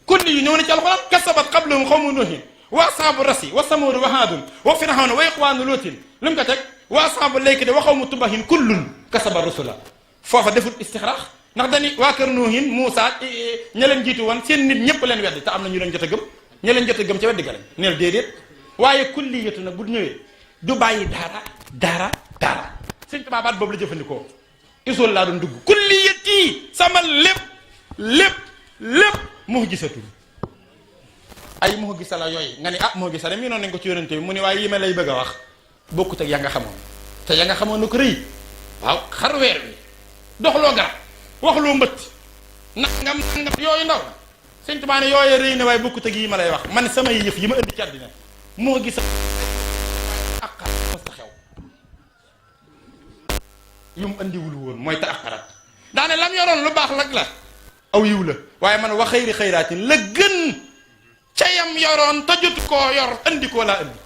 kulli yu ñëw na ci alxuraan kasabat qablahum xawmu nuuhin wa asaabu rasi wa samuud wa haadun wa firawna wa iqwaanu lootin lu mu ko teg wa asaabu layki de wa xawmu tubahin kullun kasaba rusula foofa deful istixraax ndax dañi waa kër nuuhin Muusa ña leen jiitu woon seen nit ñëpp leen weddi te am na ñu leen jot a gëm ña leen jot a gëm ca weddi ga lañ neel déedéet waaye kulliyatu nag bu ñëwee du bàyyi dara Sëñ Tuubaa baat boobu la jëfandikoo isool laa doon dugg kulliyati sama lépp muhjisatu ay muhjisa la yooyu nga ni ah muhjisa de mii noonu nañ ko ci yonente bi mu ni waaye yi ma lay bëgg a wax bokkut ak ya nga xamoon te ya nga xamoon na ko rëy waaw xar weer wi doxloo garab waxloo mbëtt nangam yooyu ndaw na Sëñ Tuubaa ne yooyu rëy na waaye bokkut ak yi ma lay wax man samay yëf yi ma indi ci àddina muhjisa ak xar mos ta xew yu mu indiwul woon mooy ta aqarat daane lam yoroon lu baax lag la aw yiw la waaye man wa xayri xayraatin la gën ca yam yoroon te jot koo yor andi koo laa andi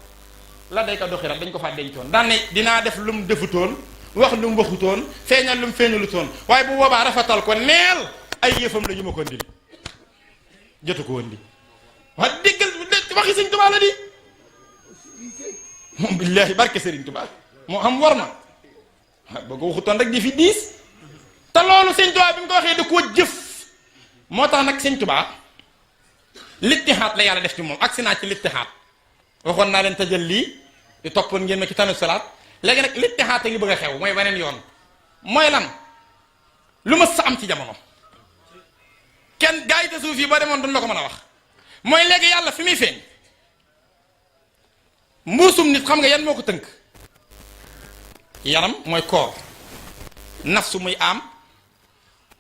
la day ko doxirat dañ ko faa dencoon daan ne dinaa def lu mu defutoon wax lu mu waxutoon feeñal lu mu feeñalutoon waaye bu boobaa rafetal ko neel ay yëfam la yu ma ko ndil jotu ko andi wax déggal waxi Sëñ Tuubaa la di moom billaahi barke Sëriñ Tuubaa moo xam war ma boo ko waxutoon rek di fi diis te loolu Sëñ Tuubaa bi mu ko waxee da koo jëf moo tax nag Sëñ Tuubaa littihaat la yàlla def ci moom agsi naa ci littihaat waxoon naa leen tëjal lii di toppoon ngeen ma ci tanu salaat léegi nag littihaat a ngi bëgg a xew mooy beneen yoon mooy lan lu ma sa am ci jamono kenn gaa yi te suuf yi ba demoon duñ la ko mën a wax mooy léegi yàlla fi muy feeñ mbuusum nit xam nga yan moo ko tënk yaram mooy koor nafsu muy am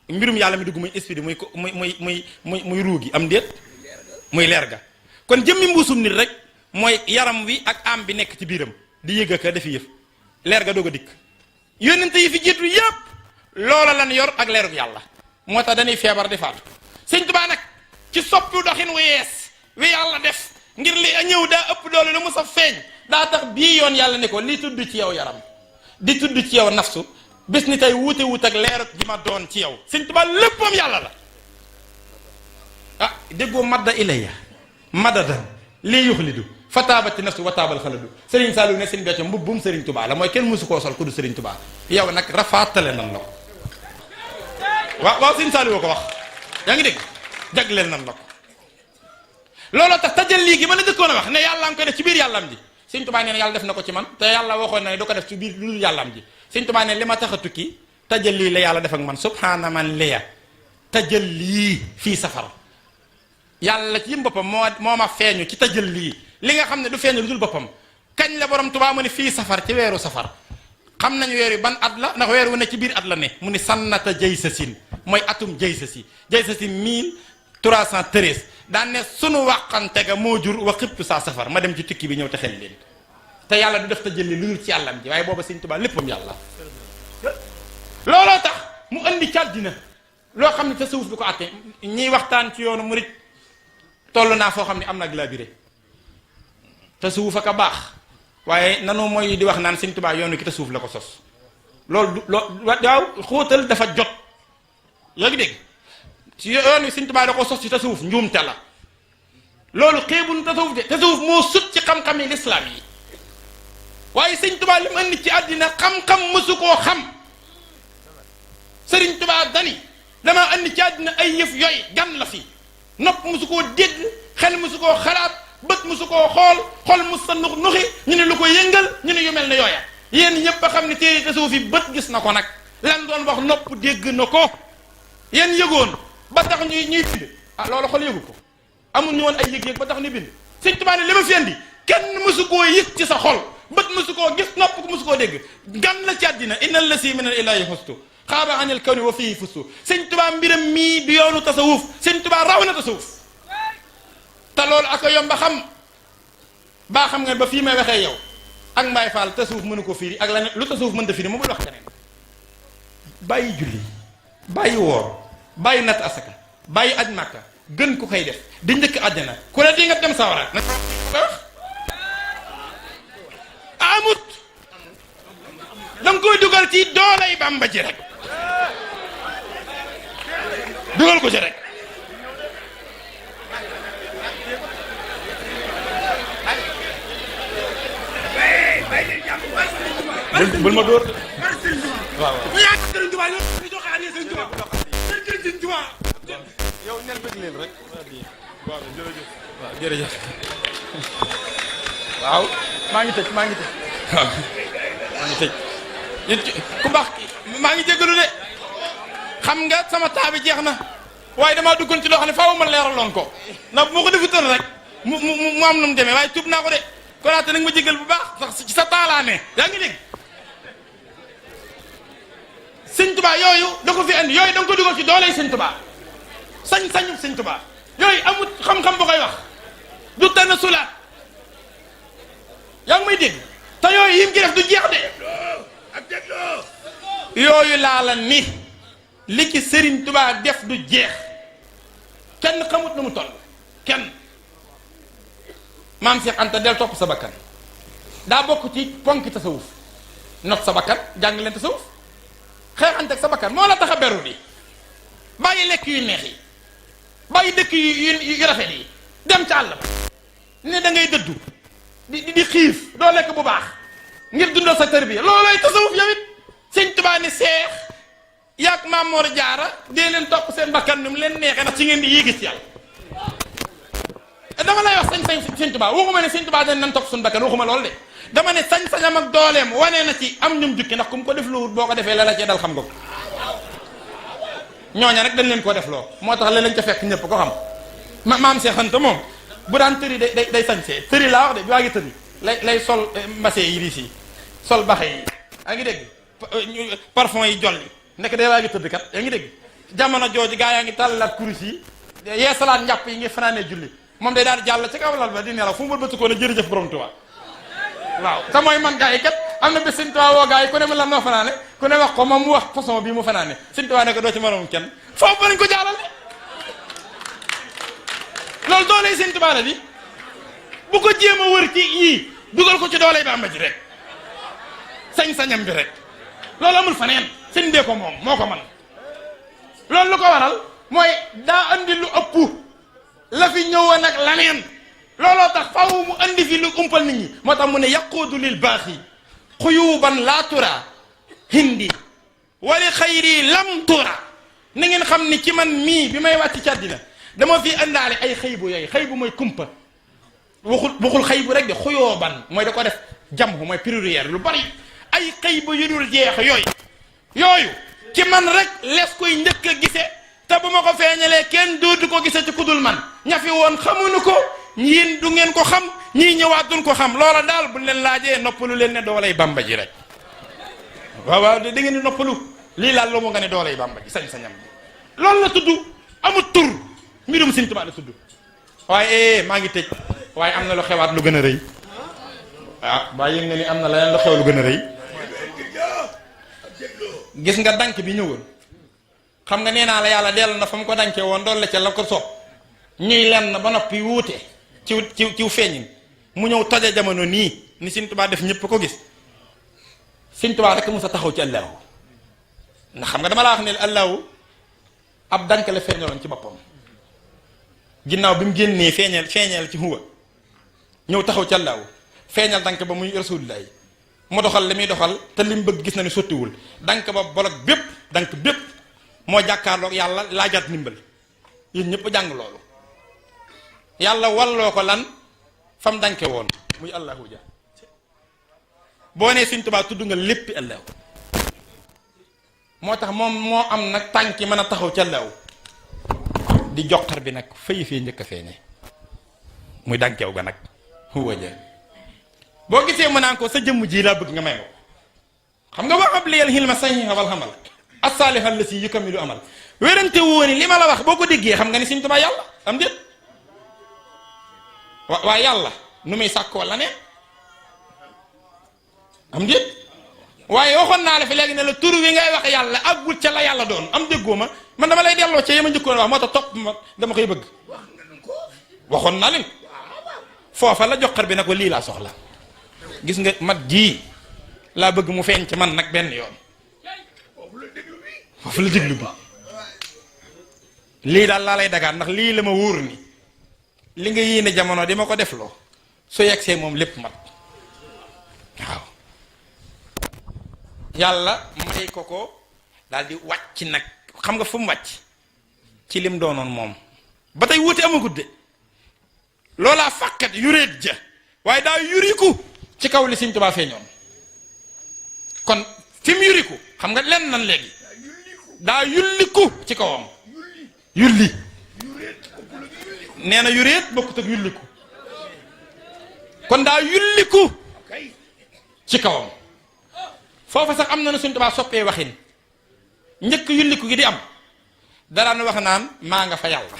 mbirum yàlla mi dugg muy esprit muy ruu gi am déet muy leer ga kon jëmmi mbuusum nit rek mooy yaram wi ak am bi nekk ci biiram di yëg ak dafi yëf leer ga doog a dikk yónnente yi fi jiitu yépp loola lan yor ak leerug yàlla moo tax dañuy feebar di faatu Sëñ Tuubaa nag ci soppi doxin wu yees wi yàlla def ngir li a ñëw daa ëpp doole lu mu sa feeñ daa tax bii yoon yàlla ne ko li tudd ci yow yaram di tudd ci yow nafsu bis ni tey wuute ak leerug ji ma doon ci yow Sëñ Tuubaa léppam yàlla la ah déggoo madda ilayya madadan lii yuxlidu fa taabati nafsu wa taabal xaladu Serigne Saliou ne seen becco mbubbum Serigne Touba la mooy kenn mësu koo sol ku du Serigne Touba yow nag rafaatale nan la ko waaw Serigne Saliou ko wax yaa ngi dégg jagleel nan la ko looloo tax tajal lii gi ma la dëkkoon a wax ne yàlla nga koy def ci biir yàllam ji Serigne Touba nee na yàlla def na ko ci man te yàlla waxoon na ne du ko def ci biir lu dul yàllam ji Serigne Touba ne li ma tax a tukki tajal lii la yàlla def ak man subhaana man liya tajal lii fii safar yàlla ci yëm boppam moo ma feeñu ci tajal lii li nga xam ne du feeñu lu dul boppam kañ la borom Tuubaa mu ne fii safar ci weeru safar xam nañu weer wi ban at la ndax weer wu ne ci biir at la ne mu ni sannata jaysasin mooy atum jaysasin 1313 daan ne sunu wàqante ga moo jur wa xibtu saa safar ma dem ci tukki bi ñëw te xel leen te yàlla du def ta jëli lu dul ci yàllam ji waaye booba sëñ Tuubaa léppam yàlla looloo tax mu andi ci àddina loo xam ne tasawuf bi ko àtte ñiy waxtaan ci yoonu murit toll naa foo xam ne am na ak labiré tasawuf ak a baax waaye nanu mooy di wax naan sëñ Tuubaa yoonu ki tasawuf la ko sos loolu du waaw xóotal dafa jot yaa ngi dégg ci yoon wi sëñ Tuubaa da ko sos ci tasawuf njuumte la loolu xeebul tasawuf de tasawuf moo sut ci xam-xam yi lislaam yi waaye sëñ Tuubaa li mu andi ci àddina xam-xam mësu koo xam sëriñ Tuubaa dani damaa andi ci àddina ay yëf yooyu gan la fi nopp mësu koo dégg xel mësu koo xalaat bët mësu koo xol mës sa nux nuxi ñu ne lu ko yëngal ñu ne yu mel ne yooya yéen ñëpp a xam ne téere tasawuf yi bët gis na ko nag lan doon wax nopp dégg na ko yéen yëgoon ba tax ñuy bind loolu xol yëgu ko amul ñu woon ay yëg-yëg ba tax ñu bind sëñ Tuubaa ne li ma fi andi kenn mësu koo yëg ci sa xol bët mësu koo gis nopp ko mësu koo dégg gan la ci àddina innal lasi min al ilahi xustu xaaba anil kawni wa fii fustu sëñ Tuubaa mbiram mii du yoonu tasawuf sëñ Tuubaa raw na tasawuf te loolu ak a yomb ba xam baa xam nga ba fii may waxee yow ak Mbaye Fall tasawuf mënu ko firi ak la lu tasawuf mën ta firi moom bul wax keneen bàyyi julli bàyyi woor bàyyi natt asaka bàyyi aj màkka gën ku koy def di njëkk àddina ku ne di nga dem sawara nag wax amut danga koy dugal ci doolay Bàmba ji rek dugal ko ci rek bul ma dóor waaw yow ñan bëgg leen rek waaw jërëjëf waaw maa ngi tëj waaw maa ngi tëj ku baax maa ngi jégalu de xam nga sama temps bi jeex na waaye damaa duggoon ci loo xam ne faaw ma leeraloon ko ndax bu ma ko defutoon rek mu am nu mu demee waaye tuub naa ko de konaate nag ma jégal bu baax sax ci sa temps ne yaa ngi dégg sëñ Tuubaa yooyu da ko fi andi yooyu da nga ko dugal ci dooley sëñ Tuubaa sañ-sañu sëñ Tuubaa yooyu amut xam-xam bu koy wax du tànn sulaat yaa ngi may dégg te yooyu yim ci def du jeex de yooyu laa la ni li ci Sëriñ Tuubaa def du jeex kenn xamut nu mu toll kenn maam Cheikh Anta del topp sa bakkan daa bokk ci ponki tasawuf not sa bakkan jàng leen tasawuf xeexante ak sa bakkan moo la tax a beru bi bàyyi lekk yu neex yi bàyyi dëkk yu rafet yi dem ca àll ba ne da ngay dëddu di xiif doo lekk bu baax ngir dundal sa tarbiya loolooy tasawuf yow it sëñ Tuubaa ni seex yaag Maam Mor Jaara dee leen topp seen bakkan ni mu leen neexee ndax ci ngeen di yéegi ci yàlla dama lay wax sañ-sañ sëñ Tuubaa waxuma ne sëñ Tuubaa dañ nan topp suñu bakkan waxuma loolu de dama ne sañ-sañam ak dooleem wanee na ci am ñum jukki ndax ku mu ko def loowut boo ko defee la la cee dal xam nga ko ñooña rek dañ leen koo def loo moo tax la lañ ca fekk ñëpp ko xam maam Cheikh Anta moom bu daan tëri day sañsee tëri laa wax de bi waa ngi tëri lay sol mbase yi riis yi sol baxe yi yaa ngi dégg parfum yi jolli nekk day waa ngi tëdd kat yaa ngi dégg jamono jooju gaa yaa ngi tàllalaat kurus yi yee salaat njàpp yi ngi fanaanee julli moom day daal di jàll ci kaw lal ba di nelaw fu mu bëtu ko ne jërëjëf borom Tuubaa waaw te mooy man gaa yi kat am na bés sëñ Tuubaa woo gaa yi ku ne mu lan noo fanaane ku ne wax ko moom mu wax façon bii mu fanaane sëñ Tuubaa ne ko doo ci moroom kenn foofu ba nañ ko jàllal loolu dooley sëñ Tuubaa la di bu ko jéem a wër ci yii dugal ko ci dooley Bàmba ji rek sañ-sañam bi rek loolu amul faneen sëñ bee ko moom moo ko man loolu lu ko waral mooy daa andi lu ëpp la fi ñëwoon ak laneen looloo tax faaw mu andi fi lu umpal nit ñi moo tax mu ne yaquudu lil baaxi xuyuban laa tura hindi wali xayri lam tura na ngeen xam ni ci man mii bi may wàcc ci àddina dama fi indaale ay xëybu yooyu xëybu mooy kumpa waxul xëybu rek de xuyooban mooy da ko def jam mooy pluriel lu bari ay xëybu yu dul jeex yooyu ci man rek les koy njëkk a gise te bu ma ko feeñalee kenn dootu ko gise ci kudul man ña fi woon xamuñu ko yéen du ngeen ko xam ñii ñëwaat duñ ko xam loola daal buñ leen laajee noppalu leen ne doolay Bàmba ji rek waaw da ngeen di noppalu lii laal lu mu nga ne doolay Bàmba ji sañ-sañam bi loolu la tudd amul tur mbirum Sëñ Tuubaa la tudd waaye maa ngi tëj waaye am na lu xewaat lu gën a rëy ah baa yëg nga ni am na leneen lu xew lu gën a rëy gis nga dank bi ñëwoon xam nga nee naa la yàlla dellu na fa mu ko dankee woon doon la ca la ko soob ñuy lenn ba noppi wuute ci feeñin mu ñëw toje jamono nii ni Sëñ Tuubaa def ñëpp ko gis Sëñ Tuubaa rek mu sa taxaw ci allahu ndax xam nga dama laa wax ne allahu ab dank la feeñaloon ci boppam ginnaaw bi mu génnee feeñal ci huwa ñëw taxaw ci allahu feeñal dank ba muy rasulullah mu doxal li muy doxal te li mu bëgg gis na ni sottiwul dank ba bolog bépp dank bépp moo jàkkaarloog yàlla laajaat ndimbal yéen ñëpp jàng loolu yàlla walloo ko lan fam danke woon muy allahu ja boo nee Sëñ Tuubaa tudd nga léppi allahu moo tax moom moo am nag tànki mën a taxaw ci allahu di joxar bi nag fay fee njëkk a feeñe muy dankew ga nag huwa ja boo gisee mu naan ko sa jëmm ji laa bëgg nga may ma ko xam nga wax ab liyal xilma sahiha wal xamal as-saaliha la si yukamilu amal wérante wooni li ma la wax boo ko déggee xam nga ni Sëñ Tuubaa yàlla am déet waaye yàlla nu muy sàkk wala ne am déet waaye waxoon naa la fi léegi ne la tur wi ngay wax yàlla àggul ca la yàlla doon am déggoo ma man dama lay delloo ca yema njëkkoon wax moo tax topp ma dama koy bëgg waxoon naa leen foofa la joxar bi na ko lii laa soxla gis nga mat jii laa bëgg mu feeñ ci man nag benn yoon foofu la déglu bi lii daal laa lay dagaan ndax lii la ma wóor ni li nga yéene jamono di ma ko def loo su yegsee moom lépp mat waaw yàlla may ko daal di wàcc nag xam nga fu mu wàcc ci lim doonoon moom ba tey wuute amagut de loolaa fàkkat yuréet ja waaye daa yuriku ci kaw li Sëñ Tuubaa feeñoon kon fi mu yuriku xam nga lenn nan léegi daa yulliku ci kawam yulli nee na yuréet bokkut ak yulliku kon daa yulliku ci kawam foofa sax am na Sëñ Tuubaa soppee waxin njëkk yulliku gi di am daraan wax naan maa nga fa yàlla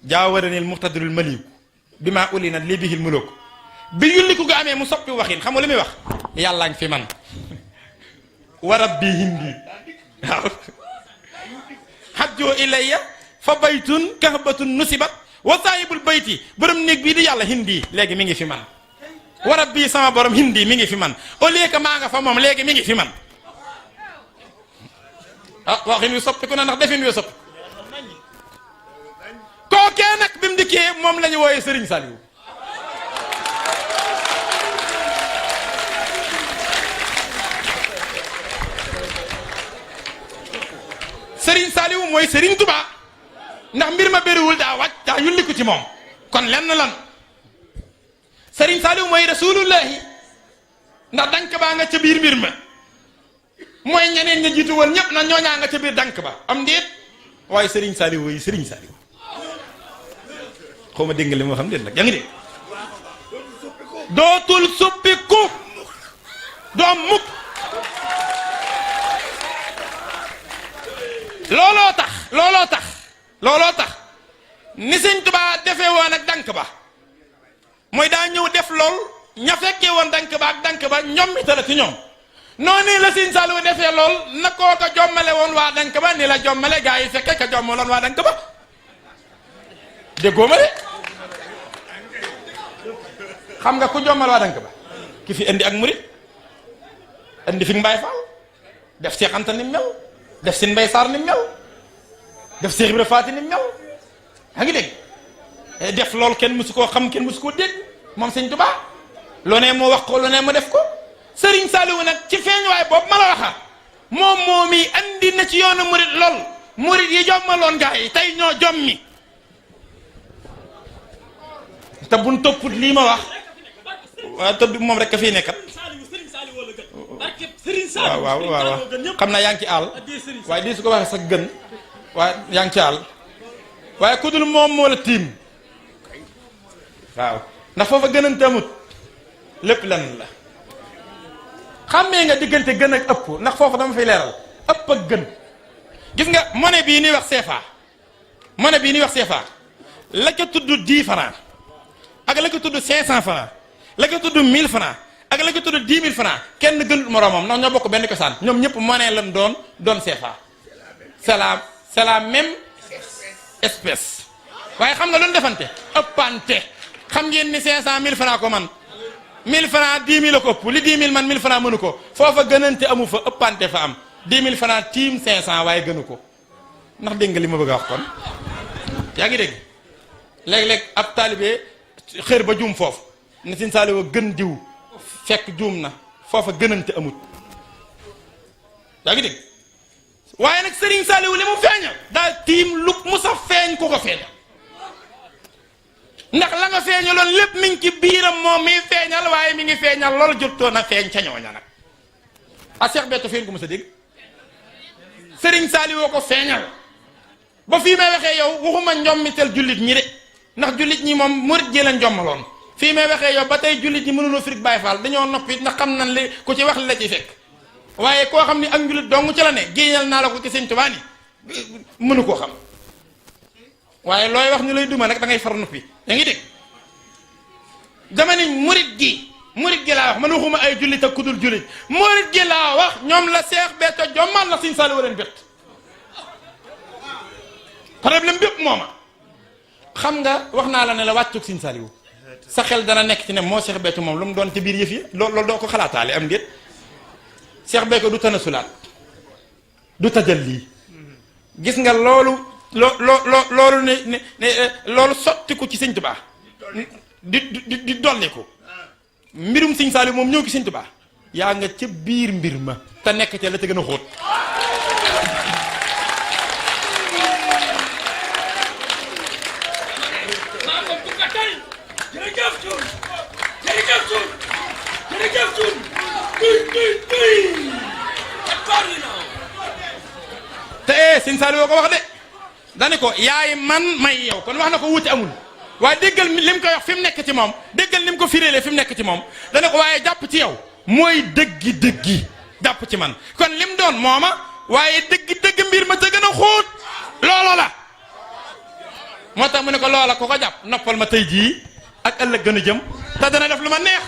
jaawaranil muxtadirul maliku bi maa uli na li bihil muluk bi yulliku ga amee mu soppi waxin xam nga li muy wax yàllaa ngi fi man wa rabbi hindi waaw hajjoo ilayya fa baytun kahbatun nusibat wa saahibul bayti borom néeg bii di yàlla hindi léegi mi ngi fi man wa rabbi sama borom hindi mi ngi fi man au lieu que maa nga fa moom léegi mi ngi fi man ah waxin wi soppiku na ndax defin wi soppi kookee nag bi mu dikkee moom la ñu wooyee Serigne Saliou Serigne Saliou mooy Serigne Touba ndax mbir ma bëriwul daa wàcc daa yulliku ci moom kon lenn lan Serigne Saliou mooy rasulullahi ndax dank baa nga ca biir mbir ma mooy ñeneen ña jiitu woon ñëpp na ñooñaa nga ca biir dank ba am ndéet waaye Serigne Saliou mooy Serigne Saliou xaw ma dégg nga li ma xam déet nag yaa ngi dégg dootul suppiku doom mukk looloo tax ni Sëñ Tuubaa defee woon ak dank ba mooy daa ñëw def lool ña fekkee woon dank ba ak dank ba ñoom mi tala ci ñoom noonu la Sëñ Saliou defee lool na koo ko jommale woon waa dank ba ni la jommale gaa yi fekke ka jommaloon waa dank ba déggoo ma de xam nga ku jommal waa dank ba ki fi indi ak murit indi fi Mbaye Fall def Seex Anta ni mel def Sine Mbaye Sarr ni mel def Seex Ibra Faati ni mel yaa ngi dégg def loolu kenn mësu koo xam kenn mësu koo dégg moom Sëñ Tuubaa loo ne moo wax ko loo ne mu def ko Serigne Saliou nag ci feeñuwaay boobu ma la waxa moom yi andi na ci yoonu murit lool murit yi jommaloon gaa yi tey ñoo jommi te buñ topput lii ma wax waaw te moom rek a fii nekkat waaw xam naa yaa ngi ci àll waaye di su ko waxee sax gën waaye yaa ngi ci àll waaye ku dul moom moo la tiim waaw ndax foofa gënante amut lépp lan la xàmmee nga diggante gën ak ëpp ndax foofu dama fay leeral ëpp ak gën gis nga monnaie bii ni wax CFA la ca tudd 10 francs ak la ko tudd 500 francs la ko tudd 1000 francs ak la ko tudd 10 000 francs kenn gënut moroomam ndax ñoo bokk benn cosaan ñoom ñëpp monnaie lan doon CFA c'est la même espèce waaye xam nga lu ñu defante ëppante xam ngeen ni 500 1000 francs ko man 1000 francs 10 000 la ko ëpp li 10 000 man 1000 francs mënu ko foofa gënante amu fa ëppante fa am 10 000 francs tiim 500 waaye gënu ko ndax dégg nga li ma bëgg a wax kon yaa ngi dégg léeg-léeg ab taalibe xër ba juum foofu ne Sëñ Saaliw gën diw fekk juum na foofa gënante amut yaa ngi dégg waaye nag Sëriñ Saaliw li mu feeñal daal tiim lu mu sa feeñ ku ko feeñal ndax la nga feeñaloon lépp mi ngi ci biiram moom mi feeñal waaye mi ngi feeñal loolu jotoon a feeñ ca ñooña nag a Cheikh Béthio feeñ ko mos a dégg Sëriñ Saaliw ko feeñal ba fii may waxee yow waxuma njommitel jullit ñi de ndax jullit ñi moom murit ji leen jommaloon fii may waxee yow ba tey jullit ñi mënuloo firig Baay Faal dañoo noppi ndax xam nañ li ku ci wax li la ci fekk waaye koo xam ni ak njullit dong ci la ne génnal naa la ko ci Sëñ Tuubaa ni mënu koo xam waaye looy wax ñu lay duma nag da ngay far noppi yaa ngi dégg dama ni murit gi laa wax man waxuma ay jullit ak kudul jullit murit gi laa wax ñoom la Cheikh Béthio jommal la Sëñ Saaliw leen bett problème bépp mooma xam nga wax naa la ne la wàccug Sëñ Saaliw sa xel dana nekk ci ne moo Cheikh Béthio moom lu mu doon ci biir yëf yi loolu doo ko xalaataale am déet Cheikh Béthio du tanasulaat du tajalli gis nga loolu loolu ne loolu sottiku ci Sëñ Tuubaa di dolliku mbirum Sëñ Saaliw moom ñëw ci Sëñ Tuubaa yaa nga ca biir mbir ma te nekk ca la ca gën a xóot te Sëñ Saaliw ko wax de dani ko yaay man may yow kon wax na ko wuute amul waaye déggal li mu koy wax fi mu nekk ci moom déggal ni mu ko firéele fi mu nekk ci moom dana ko waaye jàpp ci yow mooy dëggi jàpp ci man kon lim doon mooma waaye dëgg mbir ma ca gën a xóot loolo la moo tax mu ne ko loola ko ko jàpp noppal ma tey jii ak ëllëg gën a jëm te dana def lu ma neex